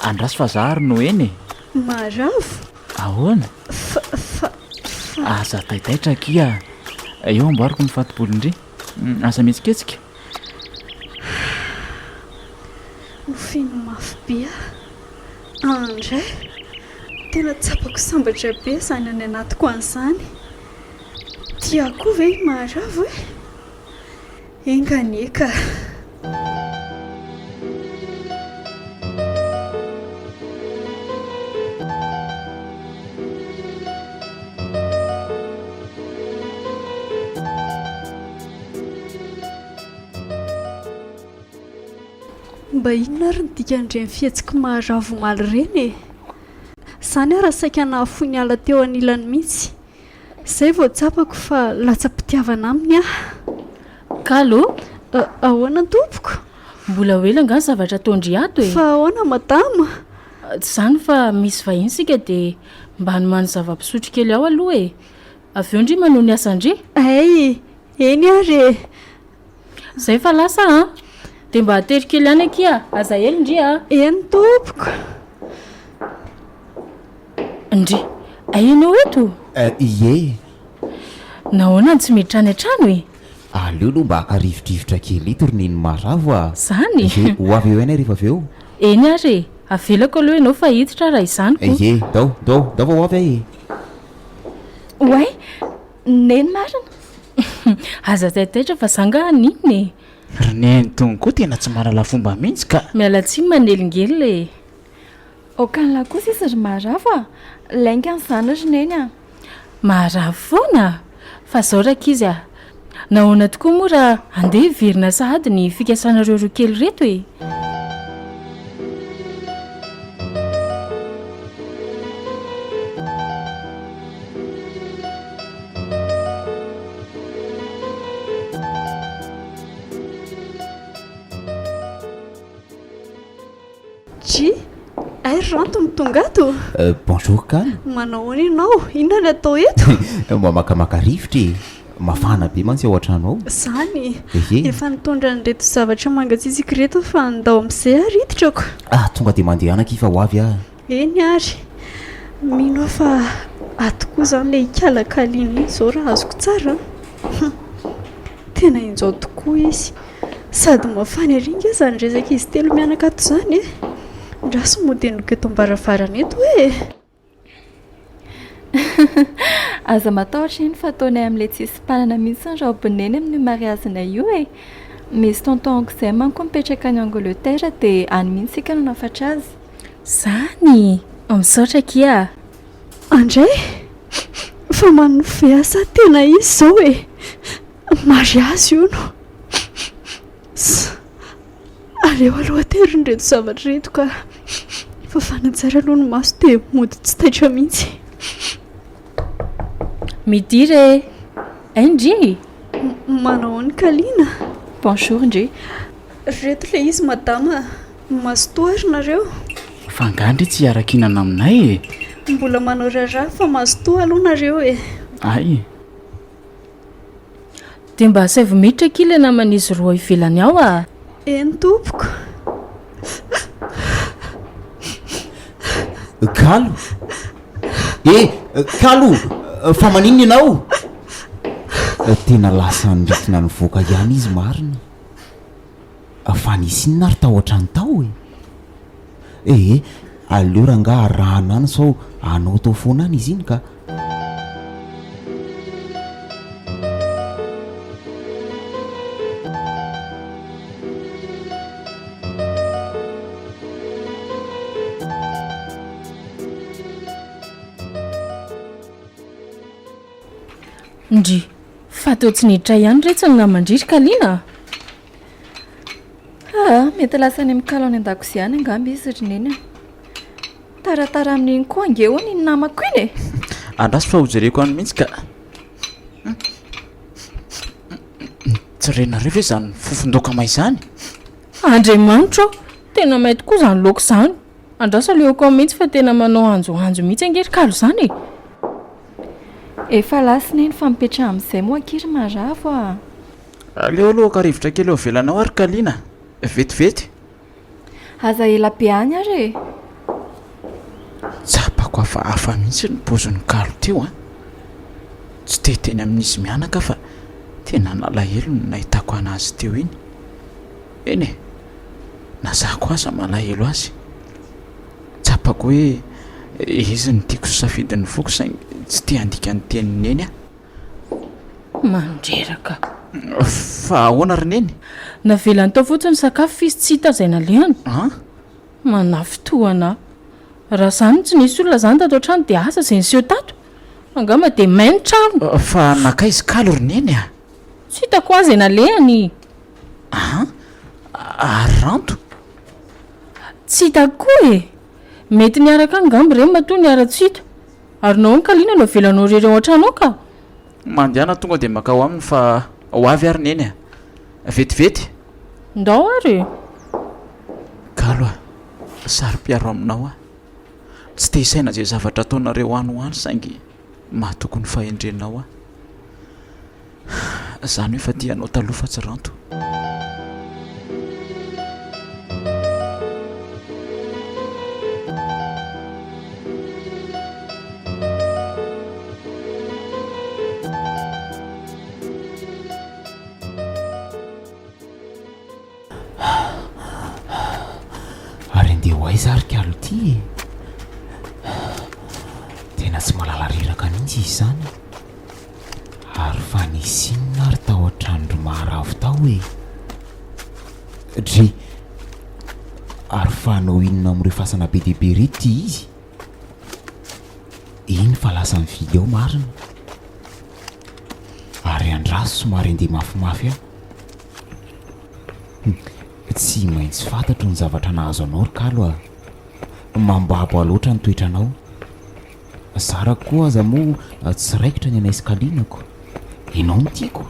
Andraso fa za ary no eny e! Maravo! Ahoana? Fa, fa, fa. Aza taitaitra akia. Eo amboariko ny fato-bolon-dry. Aza mihetsiketsika. Nofeno mafy be aho. Andray! Tena tsapako sambatra be izany any anatiko any izany. Tia ahy koa ve i Maharavo e? Enga anie ka! Mba inona ary ny dikan'ireny fihetsiky maharavo omaly ireny e? Izany aho raha saika nahafoy niala teo anilany mihitsy. Izay vao tsapako fa latsa-pitiavana aminy aho. Kalo? Ahoana tompoko? Mbola ho ela angaha ny zavatra ataon-dry ato e? Fa ahoana madama? Tsy izany fa misy vahiny isika dia mba hanomano zava-pisotro kely ao aloha e! Avy eo ndry manao ny asan-dry. Hay! Eny ary e! Zay fa lasa an! Dia mba atero kely ihany akia, aza ela ndry a! Eny tompoko! Ndry, hay ianao eto? Ie. Nahoana no tsy miditra any an-trano e? Aleo aloha mba haka rivodrivotra kely eto ry neny Maharavo a! Zany? Ie, ho avy eo ihany aho rehefa avy eo. Eny ary e! Avelako aloha ianao fa hiditra raha izany ko! Ie, ndao, ndao, ndao fa ho avy aho e! Oay! Neny marina? Aza taitaitra fa za nga haninona e! Ry neny tony koa tena tsy mahalala fomba mihitsy ka! Miala tsiny manelingelina e! Aokan'lah kosa izy ry Maharavo a! Laingany izany ry neny a! Maharavo foana? Fa zao rankizy a! Nahoana tokoa moa raha handeha hiverina sahady ny fikasanareo roa kely ireto e? Dji, Hay ry Ranto no tonga ato? Bonjour Kalo. Manao ahoana ianao? Inona ny atao eto? Mba makamaka rivotra e! Mafana be mantsy ao an-trano ao. Izany? Ehe. Efa nitondra an'ireto zavatra mangatsiatsiaka ireto aho fa ndao amin'izay ary hiditrako. Ah, tonga dia mandehana akia fa ho avy aho. Eny ary. Mino aho fa ato koa izany ilay ikalakaliana iny izao raha azoko tsara an! Hum! Tena injao tokoa izy. Sady mafana ery ange izany resaka izy telo mianaka ato izany e! Ndraso mody henoko eto am-baravarana eto e! Aza matahotra iny fa ataonay amin'ilay tsisy mpanana mihitsy ny raobin'i Neny amin'io mariazinay io e! Misy tonton-ko izay manko mipetraka any Angleterre dia any mihitsy isika no hanafatra azy. Zany! Misaotra akia a! Andray! Fa manonofy ve aho sa tena izy izao e? Mariazy hono. Ss. Aleo aloha aterina ireto zavatra ireto ka. Fafana tsara aloha ny maso dia mody tsy taitra mihitsy. Midira e! Hay ndry! Manao ahoana Kalina? Bonjour ndry. Reto ilay izy madama a! Mazotoa ary nareo. Fa angaha ndry tsy hiara-kihinana aminay e? Mbola manao raharaha fa mazotoa aloha nareo e! Hay. Dia mba asaivo miditra akia ilay naman'izy roa ivelany ao a! Eny tompoko. Kalo! Eh! Kalo! Fa maninona ianao? Tena lasa niritona nivoaka ihany izy marina. Fa nisy inona ary tao an-trano tao e? Eh! Aleo rangaha arahana any sao hanaotao foana any izy iny ka. Ndry, fa toa tsy niditra ihany re tsy ny naman-dry ry Kalina a! Aa, mety lasa any amin'ny kalo any an-dakozia any angamba izy ry Neny a! Taratara amin'iny koa ange hono iny namako iny e! Andraso fa hojereko any mihitsy ka. Tsy renareo ve izany fofon-daoka may izany? Andriamanitra ô! Tena may tokoa izany laoka izany. Andraso aleoko ao mihitsy fa tena manao anjoanjo mihitsy ange ry kalo izany e! Efa lasa Neny fa mipetraha amin'izay moa akia ry Maravo a! Aleo aloha haka rivotra kely eo ivelany ao ary Kalina a! Vetivety. Aza ela be any ary e! Tsapako hafahafa mihitsy ny paozin'i Kalo teo an! Tsy te hiteny amin'izy mianaka aho fa tena nalahelo ny nahitako an'azy teo iny. Eny e! Na za koa aza malahelo azy. Tsapako hoe izy no tiako sy safidin'ny foko saingy tsy te handika ny tenin'i Neny aho. Mandreraka. Fa ahoana ry Neny? Navelany tao fotsiny ny sakafo f'izy tsy hita izay nalehany. An? Manafintohina ahy. Raha izany no tsy nisy olona izany tato an-trano dia asa izay niseho tato? Angamba dia may ny trano. Fa nankaiza i Kalo ry Neny a? Tsy hitako azy izay nalehany. An? Ary Ranto? Tsy hitako koa e! Mety niaraka angamba ireny matoa niara-tsy hita. Ary nahoana Kalina no avelanao irery ao an-trano ao ka? Mandehana tonga dia makao aminy fa ho avy ary Neny a! Vetivety! Ndao ary e! Kalo a! Saro-piaro aminao aho. Tsy te hisaina izay zavatra ataonareo any ho any saingy mahatoky ny fahendrenao aho. Izany hoe efa tia anao taloha fa tsy ranto. Ary andeha ho aiza ary kalo ity e? Tena tsy mahalala reraka mihitsy izy izany. Ary fa nisy inona ary tao an-tranon-dry Maharavo tao e? Dry, ary fa hanao inona amin'ireo fasana be dia be ireto ity izy? Iny fa lasa nivily ao marina. Ary andraso somary handeha mafimafy aho. Tsy maintsy fantatro ny zavatra nahazo anao ry kalo a! Mambabo ahy loatra ny toetranao. Zarako koa aza moa tsy raikitra ny anay sy Kalinako. Ianao no tiako.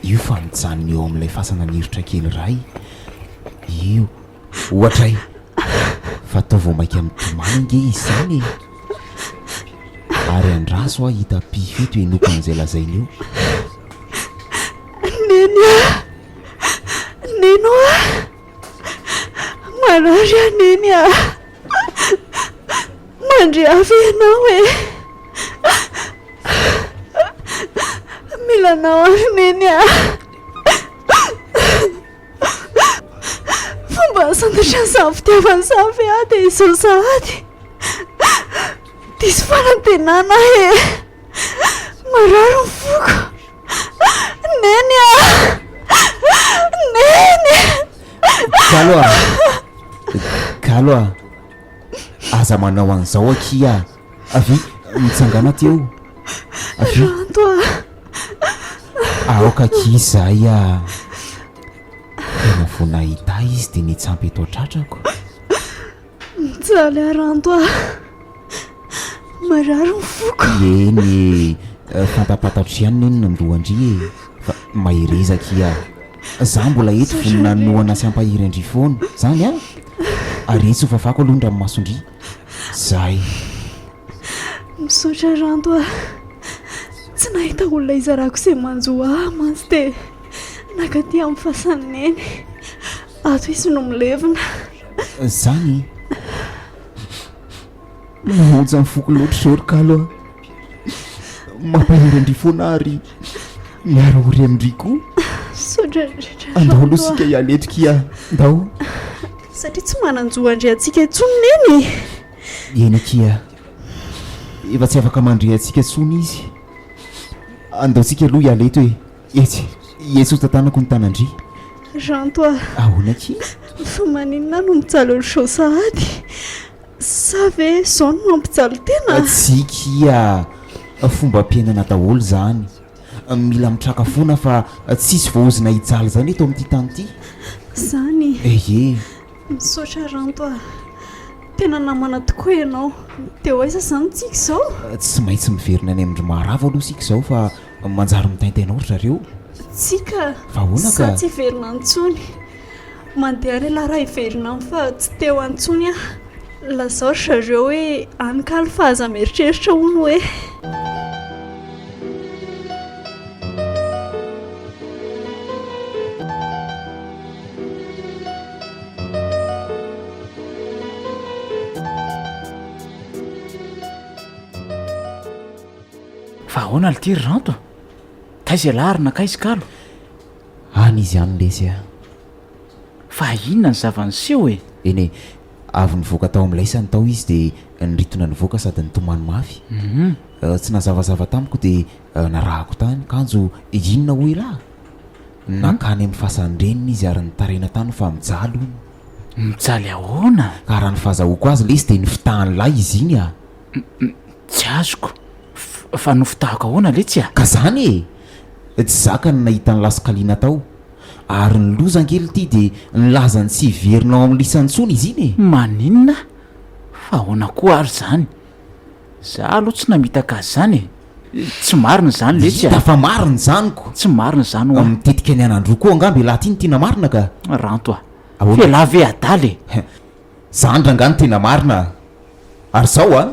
Io fa mijanona eo amin'ilay fasana nirotra kely iray io ohatra e! Fa toa vao mainka mitomany ange izy izany e! Ary andraso aho hita pify eto henoiko an'izay lazainy eo. Neny a! Neny oa! Marary aho Neny a! Mandria ve ianao e? Mila anao aho Neny a! Fomba santatra an'izany fitiavana izany ve aho dia izao sahady? Diso fanantenana aho e! Marary ny foko! Neny a! Neny! Kalo a! Kalo a! Aza manao an'izao akia. Avia, mitsangàna aty eo. Avia. Ranto a! Aoka akia izay a! Tena vao nahita ahy izy dia nitsampy eto an-tratrako. Mijaly aho Ranto a! Marary ny foko. Eny e, fantapantatro ihany neny ny nandoa an-dry e! Fa mahereza akia. Za mbola eto vonona hanohana sy hampahery an-dry foana. Zany an! Ary etsy ho fafako aloha ny ranomason-dry. Zay. Misaotra Ranto a! Tsy nahita olona hizarako izay manjo ahy mantsy dia nankaty amin'ny fasan'i Neny. Ato izy no milevina. Zany e! Mahaonja ny foko loatra izao ry Kalo a! Mampahery an-dry foana ary miara-ory amin-dry koa. Misaotra indrindra Ranto a! Andao aloha isika hiala eto kia, ndao. Satria tsy manan-jo handre antsika intsony Neny e! Eny akia, efa tsy afaka mandre antsika intsony izy. Andao tsika aloha hiala eto e! Etsy, etsy ho tantanako ny tanan-dry. Ranto a! Ahoana akia? Fa maninona aho no mijaly ohatr'izao sahady? Sa ve izao no mampijaly tena? Tsia kia, fombam-piainana daholo izany. Mila mitraka foana fa tsisy voaozona hijaly izany eto amin'ity tany ity. Izany? Ehe. Misaotra Ranto a! Tena namana tokoa ianao. Dia ho aiza izany tsika izao? Tsy maintsy miverina any amin-dry Maharavo aloha isika izao fa manjary mitaintaina ao ry zareo. Tsia ka! Fa ahoana ka? Za tsy hiverina any intsony. Mandeha any ialahy raha hiverina any fa tsy te ho any intsony aho. Lazao ry zareo hoe any kalo fa aza mieritreritra hono hoe. Fa ahoana lty ry Ranto a? Taiza ialahy ary nankaiza kalo? Any izy any lesy a! Fa inona ny zava-niseho e? Eny e, avy nivoaka tao amin'ny laisany tao izy dia niritona nivoaka sady nitomany mafy. Tsy nazavazava tamiko dia narahako tany, kanjo inona hoy ialahy? Nankany amin'ny fasan-dreniny izy ary nitaraina tany fa mijaly hono. Mijaly ahoana? Ka raha ny fahazahoako azy lesy dia nofitahan'ilay izy iny a! Tsy azoko. Fa nofitahako ahoana letsy a? Ka zany e! Tsy zaka ny nahita an'i Laskaliana tao. Ary ny loza ange lty dia nilaza ny tsy hiverina ao amin'ny lisany intsony izy iny e! Maninona? Fa ahoana koa ary izany? Za aloha tsy namitaka azy izany e! Tsy marina izany letsy a! Hita fa marina izany ko! Tsy marina izany hoa! Mitetika ny anandroa koa angamba ialahy ty no tiana marina ka! Ranto a! Ahoana? F'ialahy ve adala e? Zany rangaha no tena marina a! Ary zao a!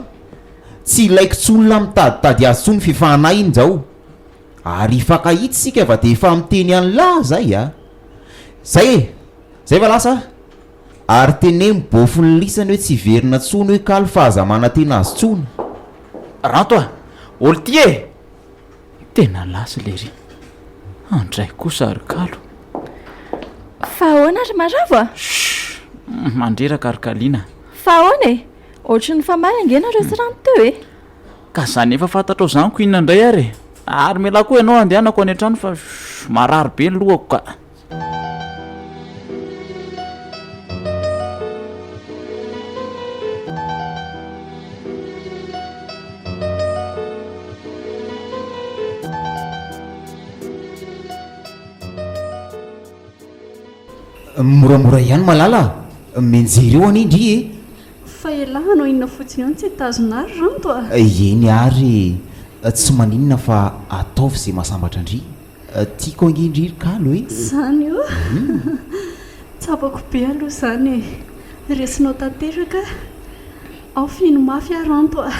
Tsy ilaiko tsony lah mitaditady azy tsony f'efa anay iny zao! Ary hifankahita isika fa de efa miteny an'lah zay a! Zay e! Zay fa lasa a! Ary teneno bôfon'ny lisany hoe tsy hiverina tsony hoe kalo fa aza manantena azy tsony. Ranto a! Ol ty e! Tena lasa lery. Andray kosa ry kalo. Fa ahoana ry Maravo a? Shh! Mandreraka ry Kalina. Fa ahoana e? Ohatry ny nifamaly ange nareo sy Ranto teo e! Ka zany efa fantatrao zany ko inona indray ary e! Ary mialà koa ianao andehanako any an-trano fa shh! Marary be ny lohako ka. Moramora ihany Malala a! Mianjera eo anie ndry e! Fa elah hanao inona fotsiny eo no tsy hitazona ahy ry Ranto a! Eny ary e! Tsy maninona fa ataovy izay mahasambatra ndry. Tiako ange ndry ry kalo e! Zany io? Tsapako be aloha izany e! Resinao tanteraka aho fino mafy aho Ranto a!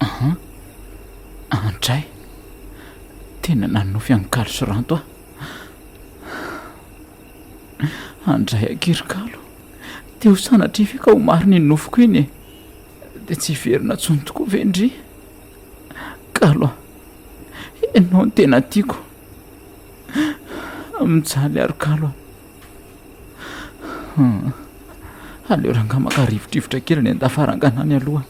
An! Andray! Tena nanonofy an'i Kalo sy Ranto aho. Andray akia ry Kalo! Te ho sanatria ve ka ho marina iny nofiko iny e? Dia tsy hiverina intsony tokoa ve ndry? Kalo a! Ianao no tena tiako. Mijaly aho ry Kalo a! Aleo rangahy maka rivodrivotra kely any an-dafarangana any aloha.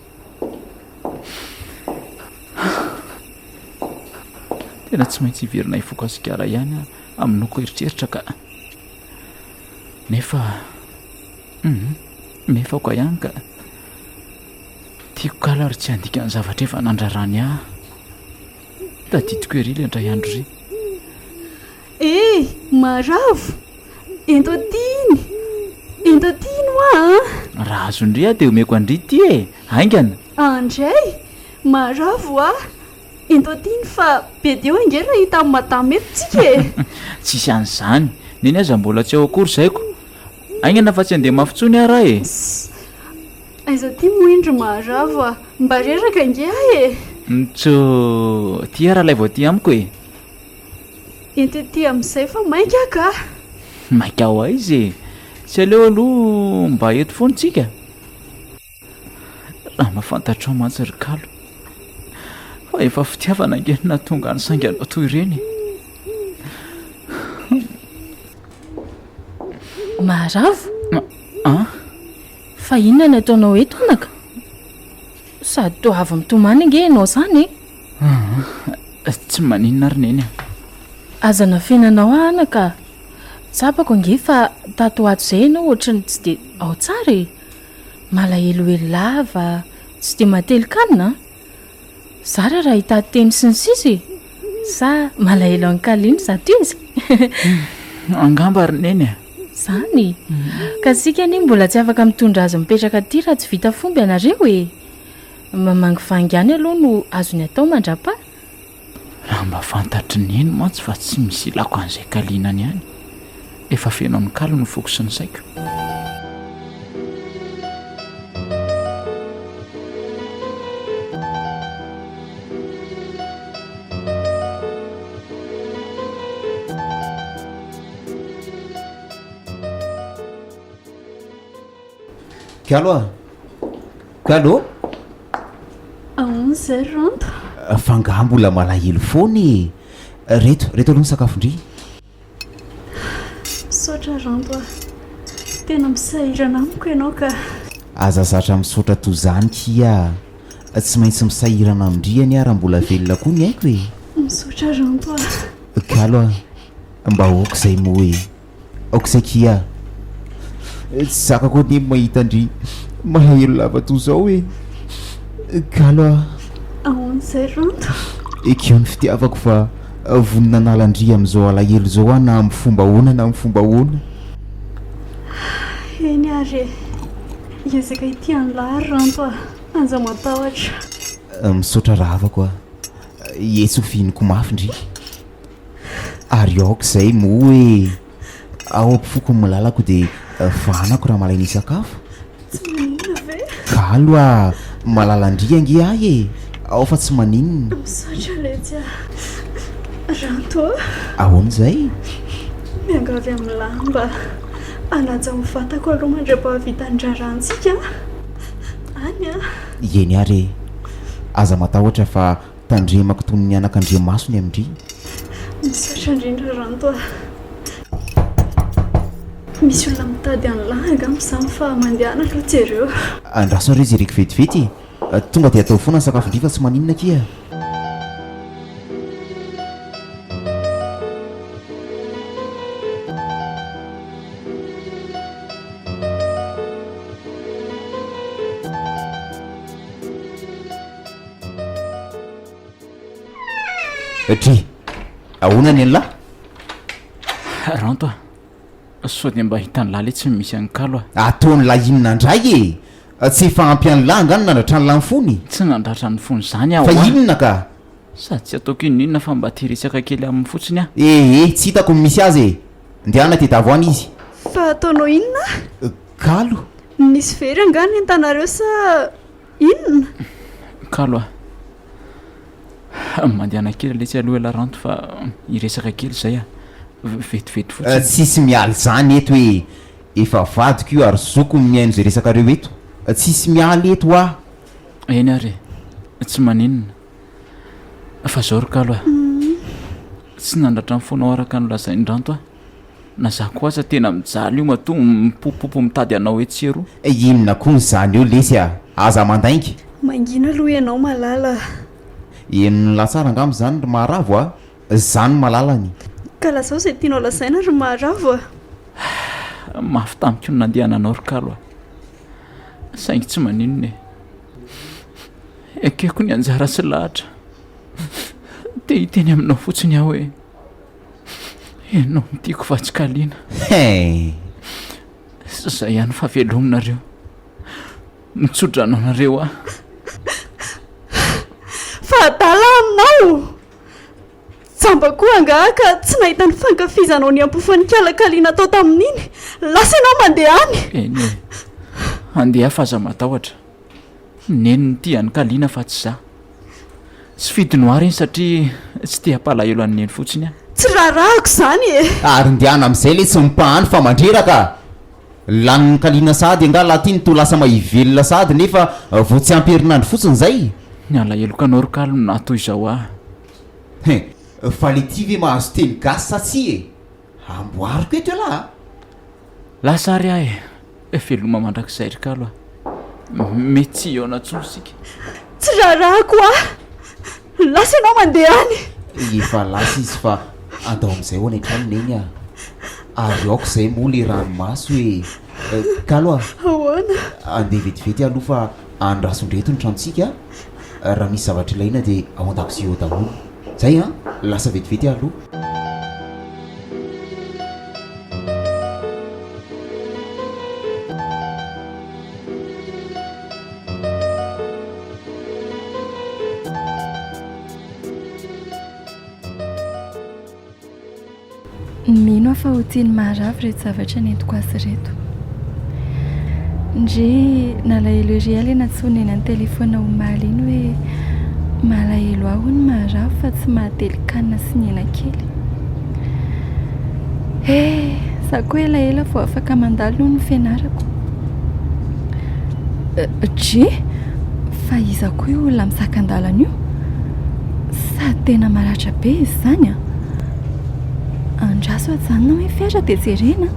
Tena tsy maintsy hiverina hifoka sigara ihany aho aminoko eritreritra ka. Nefa, hum, nefa aoka ihany ka. Tiako kalo ary tsy handika ny zavatra efa nandrarany ahy. Tadidiko ery ilay indray andro iry. Eh! Maravo! Ento aty iny! Ento aty iny hoa an! Raha azon-dry aho dia omeko an-dry ity e! Haingana! Andray! Maravo hoa! Ento aty iny fa be dia eo ange raha hita amin'i madama eto tsika e! Tsisy an'izany! Neny aza mbola tsy ao akory zaiko! Haingana fa tsy handeha mafy intsony aho raha e! Ss! Aiza aty moa iny ry Maharavo a! Mba reraka ange aho e! Ntsoo! Ty ary alaivo aty amiko e! Ento ety amin'izay fa maika aho ka! Maika ho aiza e! Tsy aleo aloha mba eto foana tsika? Raha mba fantatrao mantsy ry Kalo fa efa fitiavana ange no nahatonga ny sainganao toy ireny e! Maharavo? An? Fa inona no ataonao eto anaka? Sady toa avy mitomany ange ianao izany e! Tsy maninona ry Neny a! Aza nafenanao aho anaka a! Tsapako ange fa tato ho ato izay ianao ohatry ny tsy dia ao tsara e! Malahelohelo lava, tsy dia matelin-kanina an! Zara raha hitady teny sy ny sisa e! Sa malahelo an'i Kalina izato izy? Angamba ry Neny a! Izany? Ka isika anie mbola tsy afaka mitondra azy mipetraka aty raha tsy vita fomba ianareo e! Mamangivangy ihany aloha no azony atao mandrapaha. Raha mba fantatry Neny mantsy fa tsy misy ilako an'izay kalinany any. Efa feno an'i Kalo ny foko sy ny saiko. Kalo a! Kalo! Ahoana izay ry Ranto? Fa angaha mbola malahelo foana e! Reto, reto aloha ny sakafon-dry. Misaotra Ranto a! Tena misahirana amiko ianao ka! Aza zatra misaotra toy izany kia a! Tsy maintsy misahirana amin-dry anie aho raha mbola velona koa ny aiko e! Misaotra Ranto a! Kalo a! Mba aoka izay moa e! Aoka izay kia a! Tsy zakako anie ny mahita an-dry malahelo lava toa izao e! Kalo a! Ahoana izay Ranto? Ekeo ny fitiavako fa vonona hanala an-dry amin'izao alahelo izao aho na amin'ny fomba ahoana na amin'ny fomba ahoana. Eny ary e! Hiezaka hitia an'lah ary Ranto a! Aza matahotra. Misaotra rahavako a! Etsy ho fihiniko mafy ndry. Ary aoka izay moa e! Ao am-pofoko ny malalako dia vahanako raha malaina hisakafo. Tsy maninona ve? Kalo a! Malala-ndry ange ahy e! Ao fa tsy maninona. Misaotra letsy a! Ranto a! Ahoana izay? Miangavy amin'ny lamba hanaja ny vatako aloha mandra-pahavita ny raharahantsika a! Any a! Eny ary e! Aza matahotra fa Tandremako toy ny anakandriamaso ny amin-dry. Misaotra indrindra Ranto a! Misy olona mitady an'lah angamba izany fa mandehana aloha jereo. Andraso ary jereko vetivety e! Tonga dia ataovy foana ny sakafon-dry fa tsy maninona akia. Dry, ahoana ny an'lah? Ranto a, sao dia mba hitan'lah letsy ny misy an'i Kalo a. Ataon'lah inona indray e? Tsy efa ampy an'lah angaha ny nandratra an'lah ny fony? Tsy nandratra ny fony izany aho Fa a. inona ka? Sady tsy ataoko inon'inona fa mba te hiresaka kely aminy fotsiny aho. Ee, tsy hitako ny misy azy e! Ndehana tedavo any izy. Fa ataonao inona? Kalo? Nisy very angaha ny entanareo sa Inona? Kalo a! Mandehana kely letsy aloha elah Ranto fa hiresaka kely zay a! Vetivety fotsiny. Tsisy mialy zany eto e! Efa vadiko io ary zoko ny mihaino zay resakareo eto. Tsisy mialy eto hoa! Eny ary e! Tsy maninona. Fa zao ry Kalo a! Tsy nandratra ny fonao araka ny nolazain-dRanto aho. Na za koa aza tena mijaly io matoa mipopopo mitady anao etsy sy eroa. Inona koa izany eo lesy a! Aza mandainga. Mangina aloha ianao Malala a! Henon'lah tsara angamba izany ry Maharavo a! Za no malalany. Ka lazao izay tianao lazaina ry Maharavo a! Mafy tamiko ny nandehananao ry Kalo a! Saingy tsy maninona e! Ekeko ny anjara sy lahatra. Te hiteny aminao fotsiny aho hoe ianao no tiako fa tsy Kaliana. Hey! Zay ihany fa velominareo. Mitsodrano anareo aho. Fa adala aminao! Jamba koa angaha ka tsy nahita ny fankafizanao ny ampofan'ny kalakaliana tao tamin'iny? Lasa ianao mandeha any! Eny e! Handeha aho fa aza matahotra. Neny no tia an'i Kaliana fa tsy za. Tsy fidiny ho ahy ireny satria tsy te hampalahelo an'i Neny fotsiny aho. Tsy raharahako izany e! Ary ndehana amin'izay le tsy mipahany fa mandreraka a! Lanin'i Kaliana sahady angaha lahy ty no toa lasa mahivelona sahady nefa vao tsy ampy herinandro fotsiny izay? Ny alaheloko anao ry Kalo no naha toy izao ahy. Hein! Fa le ty ve mahazo teny gasy sa tsia e? Amboariko eto elah a! Lasa ary aho e! Veloma mandrakizay ry Kalo a! Mety tsy hihaona intsony isika. Tsy raharahako aho! Lasa ianao mandeha any! Efa lasa izy fa andao amin'izay ho any an-trano Neny a! Ary aoka izay moa le ranomaso e! Kalo a! Ahoana? Andeha vetivety aloha fa andraso indray eto ny tranontsika a! Raha misy zavatra ilaina dia ao an-dakozia ao daholo. Zay an! Lasa vetivety aho aloha. Mino aho fa ho tian'i Maharavo ireto zavatra nentiko azy ireto. Ndry, nalahelo ery aho ilay nantsoiny eny an-telefaonina omaly iny hoe malahelo ahy hono Maharavo fa tsy mahatelin-kanina sy ny hena kely. He, za koa elaela vao afaka mandalo hono ny fianarako. Dry, fa iza koa io olona misakan-dalana io? Sady tena maratra be izy izany an! Andraso ajanona hoe fiara dia jerena an!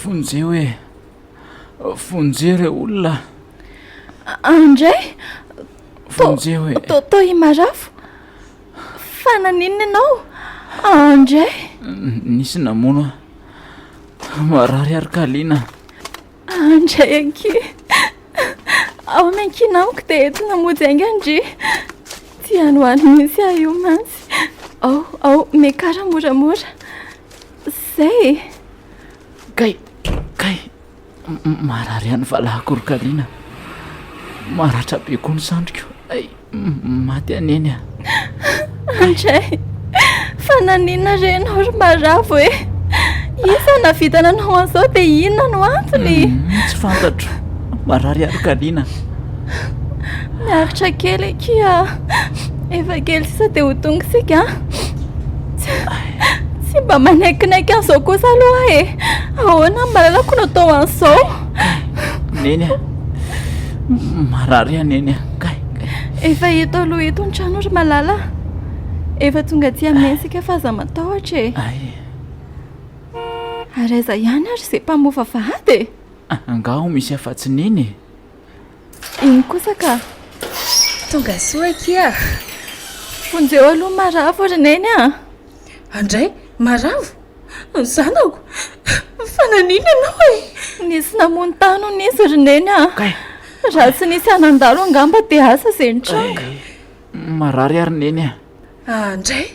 Vonjeo e! Vonjeo ireo olona! Andray! Vonjeo e! Toto i Marafo! Fa naninona ianao? Andray! Nisy namono ahy. Marary ary Kalina. Andray ankia! Ao miankina amiko dia entina mody haingana ndry. Tsy any ho any mihitsy aho io mantsy. Ao, ao, miakara moramora. Zay e! Kay, kay, marary ihany valahako ry Kalina. Maratra be koa ny sandriko. Ay, maty aho neny a. Andray, fa naninona re ianao ry maravo e? Iza no nahavita nanao an'izao dia inona no antony? Tsy fantatro. Marary aho ry Kalina. Miaritra kely akia. Efa kely sisa dia ho tonga isika an. Tsy mba manaikinaiky an'izao kosa aloha aho e. Ahoana ny malalako no atao an'izao? Neny a. Marary aho Neny a. Kay, kay. Efa eto aloha eto ny trano ry malala. Efa tonga aty aminay isika fa aza matahotra e. Ay. Ary aiza ihany ary izay mpamofa vahady e? Angaha misy afa-tsy Neny e? Iny kosa ka. Tonga soa akia. Vonjeo aloha maravo ry Neny a! Andray, maravo? Ny zanako? Fa naninona ianao e? Nisy namono tany hono izy ry Neny a! Kay! Raha tsy nisy hanandalo angamba dia asa izay nitranga. Marary ary Neny a! Andray!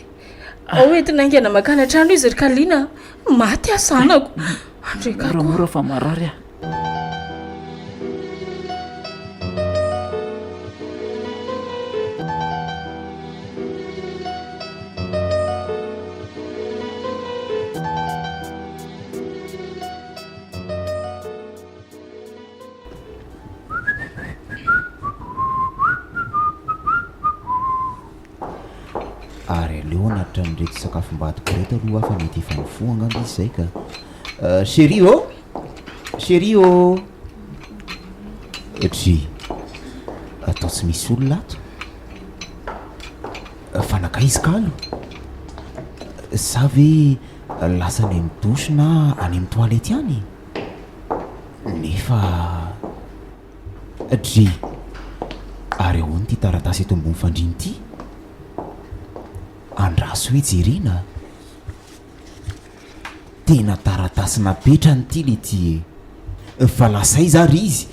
Ao entina haingana mankany an-trano izy ry Kalina a! Maty aho zanako! Andray ka koa! Moramora fa marary aho. Ary aleo hanatitra an'ireto sakafom-badiko ireto aloha aho fa mety efa nifoha angamba izy izay ka. Chérie ô! Chérie ô! Dry, atao tsy misy olona ato? Fa nankaiza kalo? Sa ve lasa any amin'ny douche na any amin'ny toilette any? Nefa. Dry, ary ahoana ity taratasy eto ambony fandriana ity? Andraso hoe jerena a! Tena taratasy napetrany ity le ty e! Fa lasa aiza ary izy?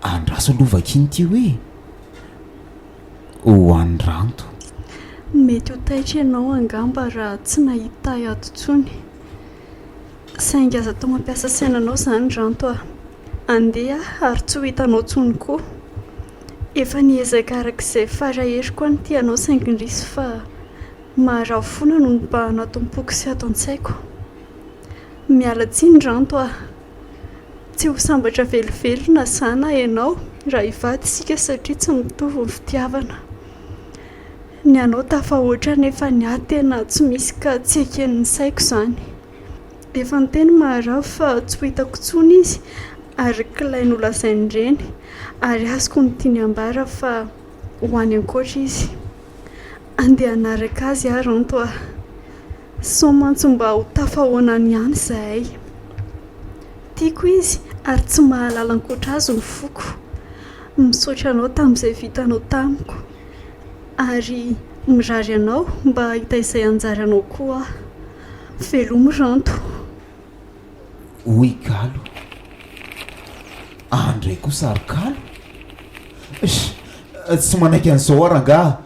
Andraso aloha vakiana ity hoe Ho an'i Ranto. Mety ho taitra ianao angamba raha tsy nahita ahy ato intsony. Saingy aza atao mampiasa saina anao izany Ranto a! Andeha aho ary tsy ho hitanao intsony koa. Efa niezaka araka izay fara heriko aho nitia anao saingy indrisy fa maharavo foana no nibahana ato am-poko sy ato an-tsaiko. Miala tsiny Ranto a! Tsy ho sambatra velively na za na ianao raha hivady isika satria tsy mitovy ny fitiavana. Ny anao tafahoatra nefa ny ahy tena tsy misy ka tsy eken'ny saiko izany. Efa niteny Maharavo fa tsy ho hitako intsony izy araka ilay nolazain'ny reny ary azoko ny tiany ambara fa ho any ankoatra izy. Andeha hanaraka azy aho Ranto a! Sao mantsy mba ho tafahoana any ihany izahay. Tiako izy ary tsy mahalala ankoatra azy ny foko. Misaotra anao tamin'izay vitanao tamiko. Ary mirary anao mba hahita izay anjaranao koa aho. Velomy Ranto. Hoy Kalo. Any indray kosa ry Kalo? Sh! Tsy manaiky an'izao aho rangaha.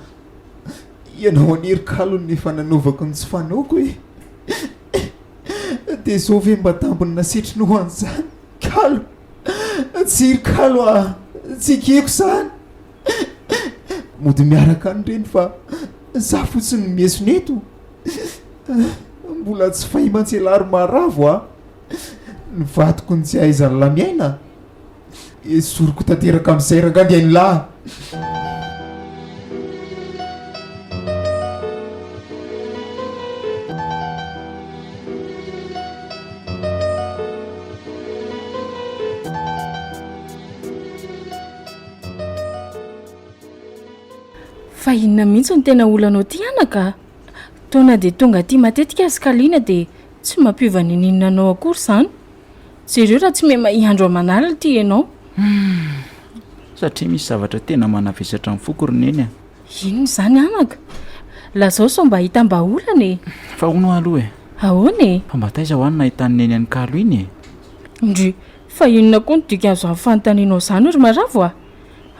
Ianao anie ry Kalo no efa nanaovako ny tsy fanaoko e! Dia izao ve mba tambiny nasetrinao an'izany Kalo? Tsia ry Kalo a! Tsy ekeko izany! Mody miaraka any ireny fa za fotsiny no miesona eto. Mbola tsy fay mantsy ialahy ry Maharavo a! Ny vadiko no tsy ahaizan'lah miaina. Esoriko tanteraka amin'izay rangahy ny ain'lah. Fa inona mihitsy no tena olanao ty anaka a? Toa na dia tonga aty matetika aza Kalina dia tsy mampiova ninininona anao akory izany. Jereo raha tsy miha-mahia andro aman'alina ity ianao. Humm! Satria misy zavatra tena manavesatra ny foko ry Neny a! Inona izany anaka? Lazao sao mba ahitam-bahaolana e! Fa hono hoa aloha e! Ahoana e? Fa mba taiza hoa no nahitan'i Neny an'i Kalo iny e? Ndry! Fa inona koa no dikan'izany fanontanianao izany ry Maravo a?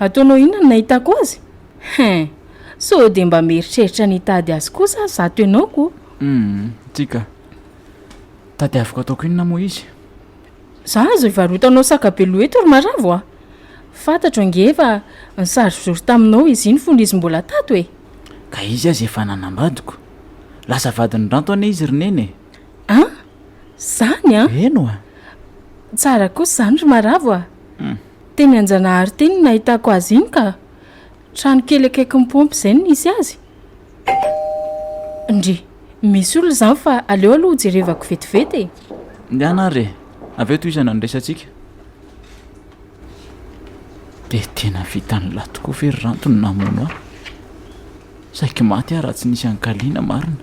Ataonao inona no nahitako azy? Hein! Sao dia mba mieritreritra ny hitady azy kosa aza zato ianao ko! Humm! Tsia ka! Tadiaviko ataoko inona moa izy? Za aza ivarotanao saka be loha eto ry Maravo a! Fantatro ange fa nisary zoro taminao izy iny fony izy mbola tato e! Ka izy aza efa nanambadiko. Lasa vadin'i Ranto anie izy ry Neny e! An! Zany an! Eny oa! Tsara kosa izany ry Maravo a! Teny Anjanahary teny no nahitako azy iny ka! Trano kely akaikin'ny paompy izay no nisy azy. Ndry! Misy olona izany fa aleo aloha hojerevako vetivety e! Ndehana ary e! Avy eo tohizana ny resatsika. Dia tena vitan'lah tokoa ve ry Ranto ny namono ahy? Saiky maty aho raha tsy nisy an'i Kalina marina.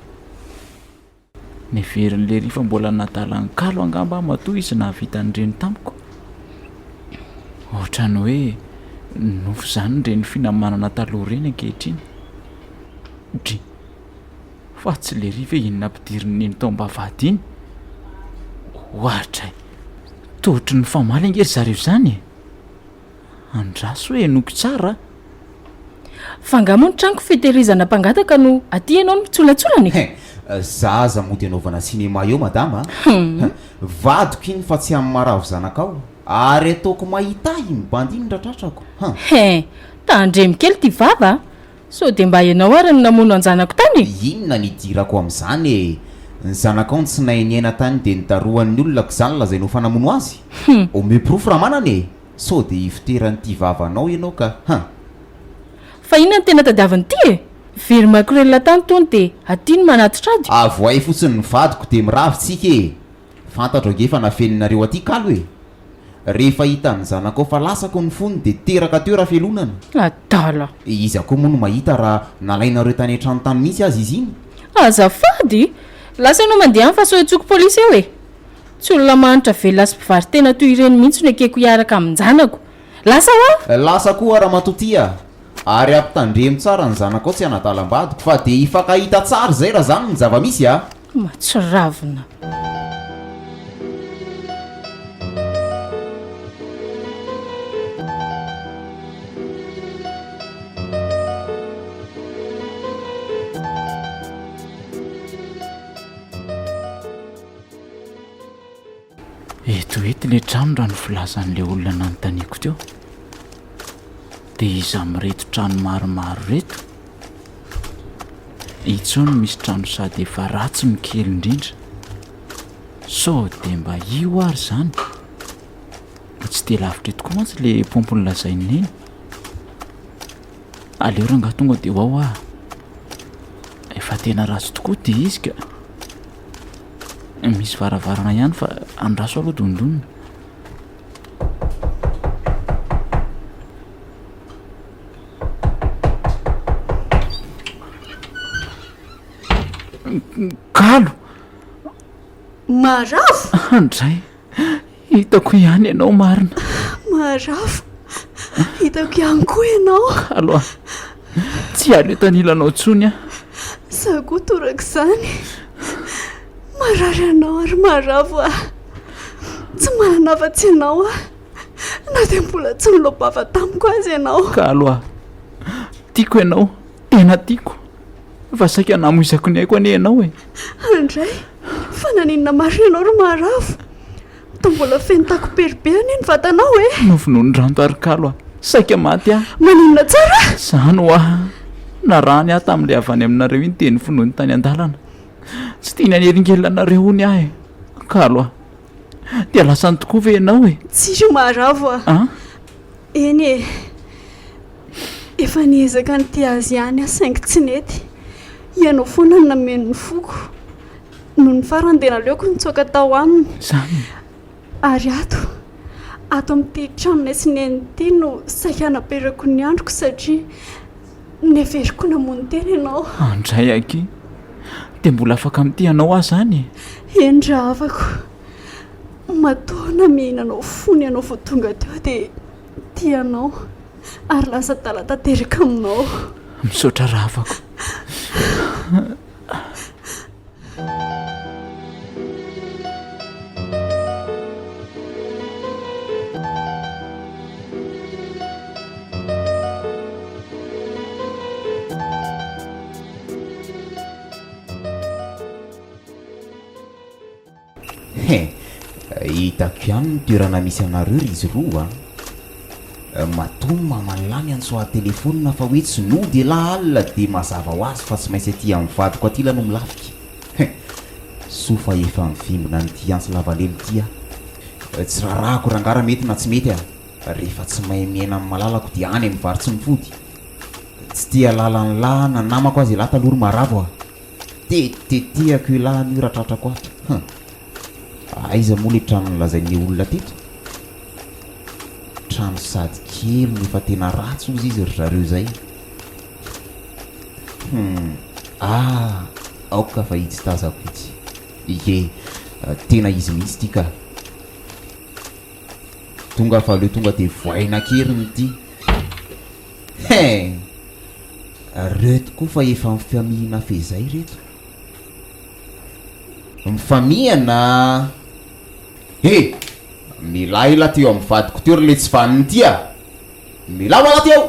Neverin'i Lery fa mbola nadala an'i Kalo angamba aho matoa izy nahavita an'ireny tamiko. Ohatran'ny hoe nofy izany ireny finamanana taloha ireny ankehitriny. Dry. Fa tsy Lery ve iny nampidirin'i Neny tao am-bavahady iny? Oadray. Toa ohatry ny nifamaly ange ry zareo izany e! Andraso hoe henoiko tsara a! Fa angaha moa ny tranoko fitehirizana mpangataka no aty ianao no mitsolatsolana e? Hein! Za aza mody anaovana cinéma eo madama a! Vadiko iny fa tsy amin'ny maravo zanakao ary ataoko mahita ahy iny bandy iny ratratrako! Han! Hein! Tandremo kely ty vava a! Sao dia mba ianao ary no namono an-janako tany e? Inona no idirako amin'izany e? Ny zanakao no tsy nahay niaina tany dia nidarohan'ny olona k'izany lazainao fa namono azy? Omeo porofo raha manana e! Sao dia hifoteran'ity vavanao ianao ka! Han! Fa inona no tena tadiavin'ity e? Very makorelina tany tony dia aty no manatitra ady? Avoahy fotsiny ny vadiko dia miravy tsika e! Fantatro ange fa nafeninareo aty kalo e! Rehefa hitan'ny zanakao fa lasako ny fony dia teraka teo Rafelonana. Adala! Iza koa moa no mahita raha nalainareo tany an-trano tany mihitsy aza izy iny? Azafady! Lasa ianao mandeha any fa sao hitsoko polisy eo e! Tsy olona mahantra velona sy mpivaro-tena toy ireny mihitsy no ekeko hiaraka amin-janako. Lasa hoa! Lasa koa ramatoa tia! Ary ampitandremo tsara ny zanakao tsy hanadalam-badiko fa dia hifankahita tsara izay raha izany ny zava-misy a! Matsiravina. Eto eto ilay trano raha ny filazan'ilay olona nanontaniako teo. Dia iza amin'ireto trano maromaro ireto? Itsy no misy trano sady efa ratsy no kely indrindra. Sao dia mba io ary izany? Tsy dia lavitra eto koa mantsy ilay paompy nolazain'i Neny. Aleo rangahy tonga dia ho ao aho. Efa tena ratsy tokoa ity izy ka. Misy varavarana ihany fa andraso aloha dondonina. Kalo! Maravo! Andray! Hitako ihany ianao marina. Maravo! Hitako ihany koa ianao. Kalo a! Tsy hiala eto anilanao intsony aho. Izaho koa torak'izany. Marary anao ary maravo aho. Tsy manana afa-tsy ianao aho. Na dia mbola tsy niloa-bava tamiko aza ianao. Kalo a! Tiako ianao, tena tiako. Fa saika namoizako ny aiko anie ianao e! Andray, fa naninona marina ianao ry Maharavo? Toa mbola feno takom-pery be anie ny vatanao e! Novonoin'i Ranto ary Kalo a! Saika maty aho! Maninona tsara? Izany hoa! Narahany aho tamin'ilay avy any aminareo iny dia novonoiny tany an-dalana. Tsy tiany hanelingelina anareo hono aho e! Kalo a! Dia lasany tokoa ve ianao e? Tsia ry Maharavo a! An? Eny e! Efa niezaka nitia azy ihany aho saingy tsy nety. Ianao foana no nameno ny foko. Nony farany dia naleoko nitsoaka tao aminy. Izany e? Ary ato, ato amin'ity tranonay sy neny ity no saika hanaperako ny androko satria neveriko namono tena ianao. Andray akia! Dia mbola afaka mitia anao aho izany e? Eny rahavako. Matoa namihina anao fony ianao vao tonga teo dia tia anao ary lasa adala tanteraka aminao. Misaotra rahavako. He! Hitako ihany ny toerana misy anareo ry izy roa a! Matoa ny maman'lah miantso ahy telefonina fa hoe tsy nody elah alina dia mazava ho azy fa tsy maintsy aty amin'ny vadiko aty lah no milafika. He! Soa fa efa mivimbina an'ity antsy lavalelo ity aho. Tsy rarahako rangahy raha mety na tsy mety a! Rehefa tsy mahay miaina amin'ny malalako dia any amin'ny vary tsy mifody. Tsy te hahalala an'lah na namako aza elah taloha ry maravo a! Tetitetehako elah anio raha tratrako ato. Hum. Aiza moa le trano nolazain'le olona teto? Trano sady kely no efa tena ratsy hozy izy ry zareo izay. Hum. Ah! Aoka fa itsy tazako itsy. Ie, tena izy mihitsy ity ka. Tonga fa aleo tonga dia vohaina an-keriny ity. Hein! Reto koa fa efa mifamihina fezay reto. Mifamihana? He! Milay lah teo amin'ny vadiko teo ry le tsy vanona ity a! Milay hoa lah teo!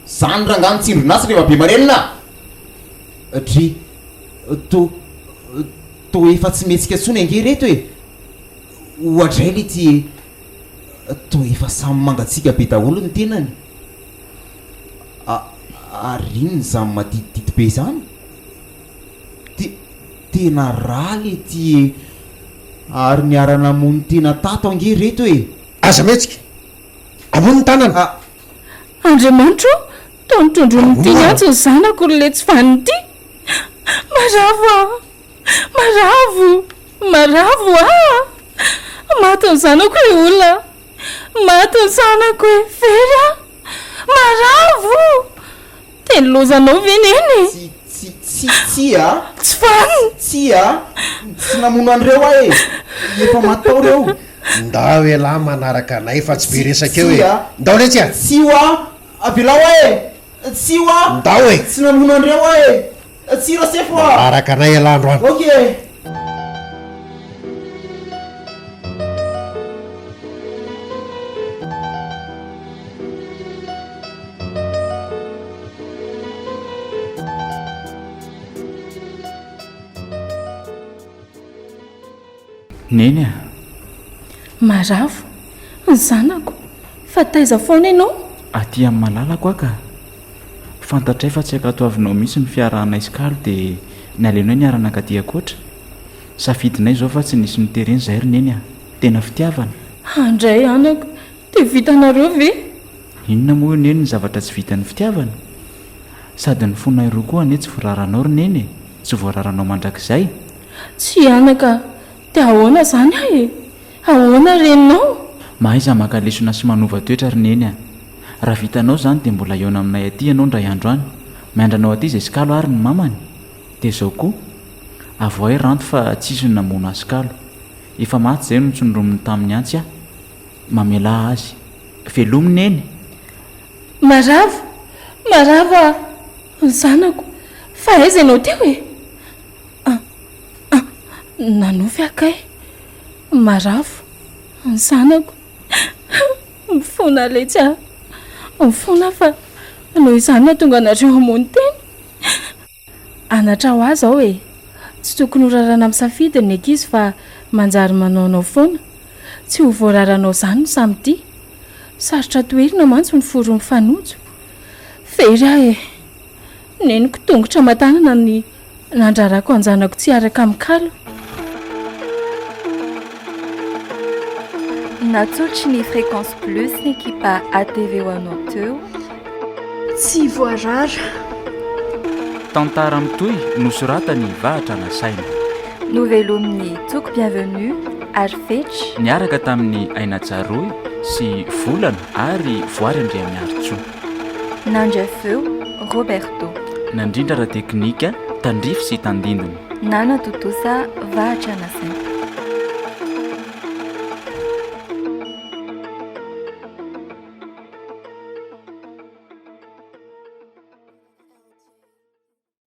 Zany rangaha mitsindrona azy rehefa be marenina a! Dry, to, to efa tsy mihetsika intsony ange reto e! Oadray le ty e! Toa efa samy mangatsiaka be daholo ny tenany. Ary inona izany maditidity be izany? Te, tena rà letia e! Ary niara-namono tena tato ange ireto e! Aza mihetsika! Ambony ny tanana! A! Andriamanitra o! Toa notondroin'ity ny antsy ny zanako ry letsy vanona ity! Maravo aho! Maravo! Maravo ah! Maty ny zanako e olona! Maty ny zanako e! Very aho! Maravo! Teny lozanao ve neny e? Tsy, tsy, tsy, tsia a! Tsy vanona! Tsia a! Tsy namono an'ireo aho e! Efa maty tao ireo! Ndao elah manaraka anay fa tsy be resaka eo e! Tsia! Ndao letsy a! Tsia hoa! Avelao aho e! Tsia hoa! Ndao e! Tsy namono an'ireo aho e! Tsia Rasefo a! Manaraka anay elah androany. Ok e! Neny a! Maravo, ny zanako, fa taiza foana ianao? Aty amin'ny malalako aho ka. Fantatray fa tsy ankatoavinao mihitsy ny fiarahanay sy Kalo dia naleonay niara-nankaty ankoatra. Safidinay izao fa tsy nisy noterena izahay ry Neny a! Tena fitiavana. Handray anaka, dia vitanareo ve? Inona moa io Neny ny zavatra tsy vitan'ny fitiavana? Sady ny fonay roa koa anie tsy voararanao ry Neny e! Tsy voararanao mandrakizay. Tsia anaka a! Dia ahoana izany aho e? Ahoana reninao? Mahaiza maka lesona sy manova toetra ry Neny a! Raha vitanao izany dia mbola hihaona aminay aty ianao indray andro any. Miandry anao aty izay sikalo ary ny mamany. Dia izao koa, avoahay Ranto fa tsy izy no namono ahy sikalo. Efa maty izay no notsondrominy tamin'ny antsy aho. Mamelà azy. Velomy Neny! Marava! Marava ny zanako! Fa aiza ianao teo e? Ah! Ah! Nanofy aho kay! Maravo ny zanako! Mifona letsy aho! Mifona aho fa noho izany no nahatonga anareo hamono tena! Anatra ho ahy izao e! Tsy tokony ho rarana misafidy ny ankizy fa manjary manaonao foana. Tsy ho voararanao izany ny samy tia. Sarotra toherina mantsy ny fo roa mifanojo. Very aho e! Neniko tongotra aman-tanana ny nandrarako an-janako tsy hiaraka amin'i Kalo. Natolotry ny Fréquence Plus ny ekipa ATV ho anao teo. Tsy voarara. Tantara mitohy nosoratan'i Vahatra Nasaina. Novelomin'i Toky Bienvenue ary Fetra. Niaraka tamin'i Aina Tsaroy sy Volana ary Voary Andriamiarintsoa. Nandray feo, Roberto. Nandrindra ara-teknika, Tandrify sy Tandindona. Nanatontosa, Vahatra Nasaina.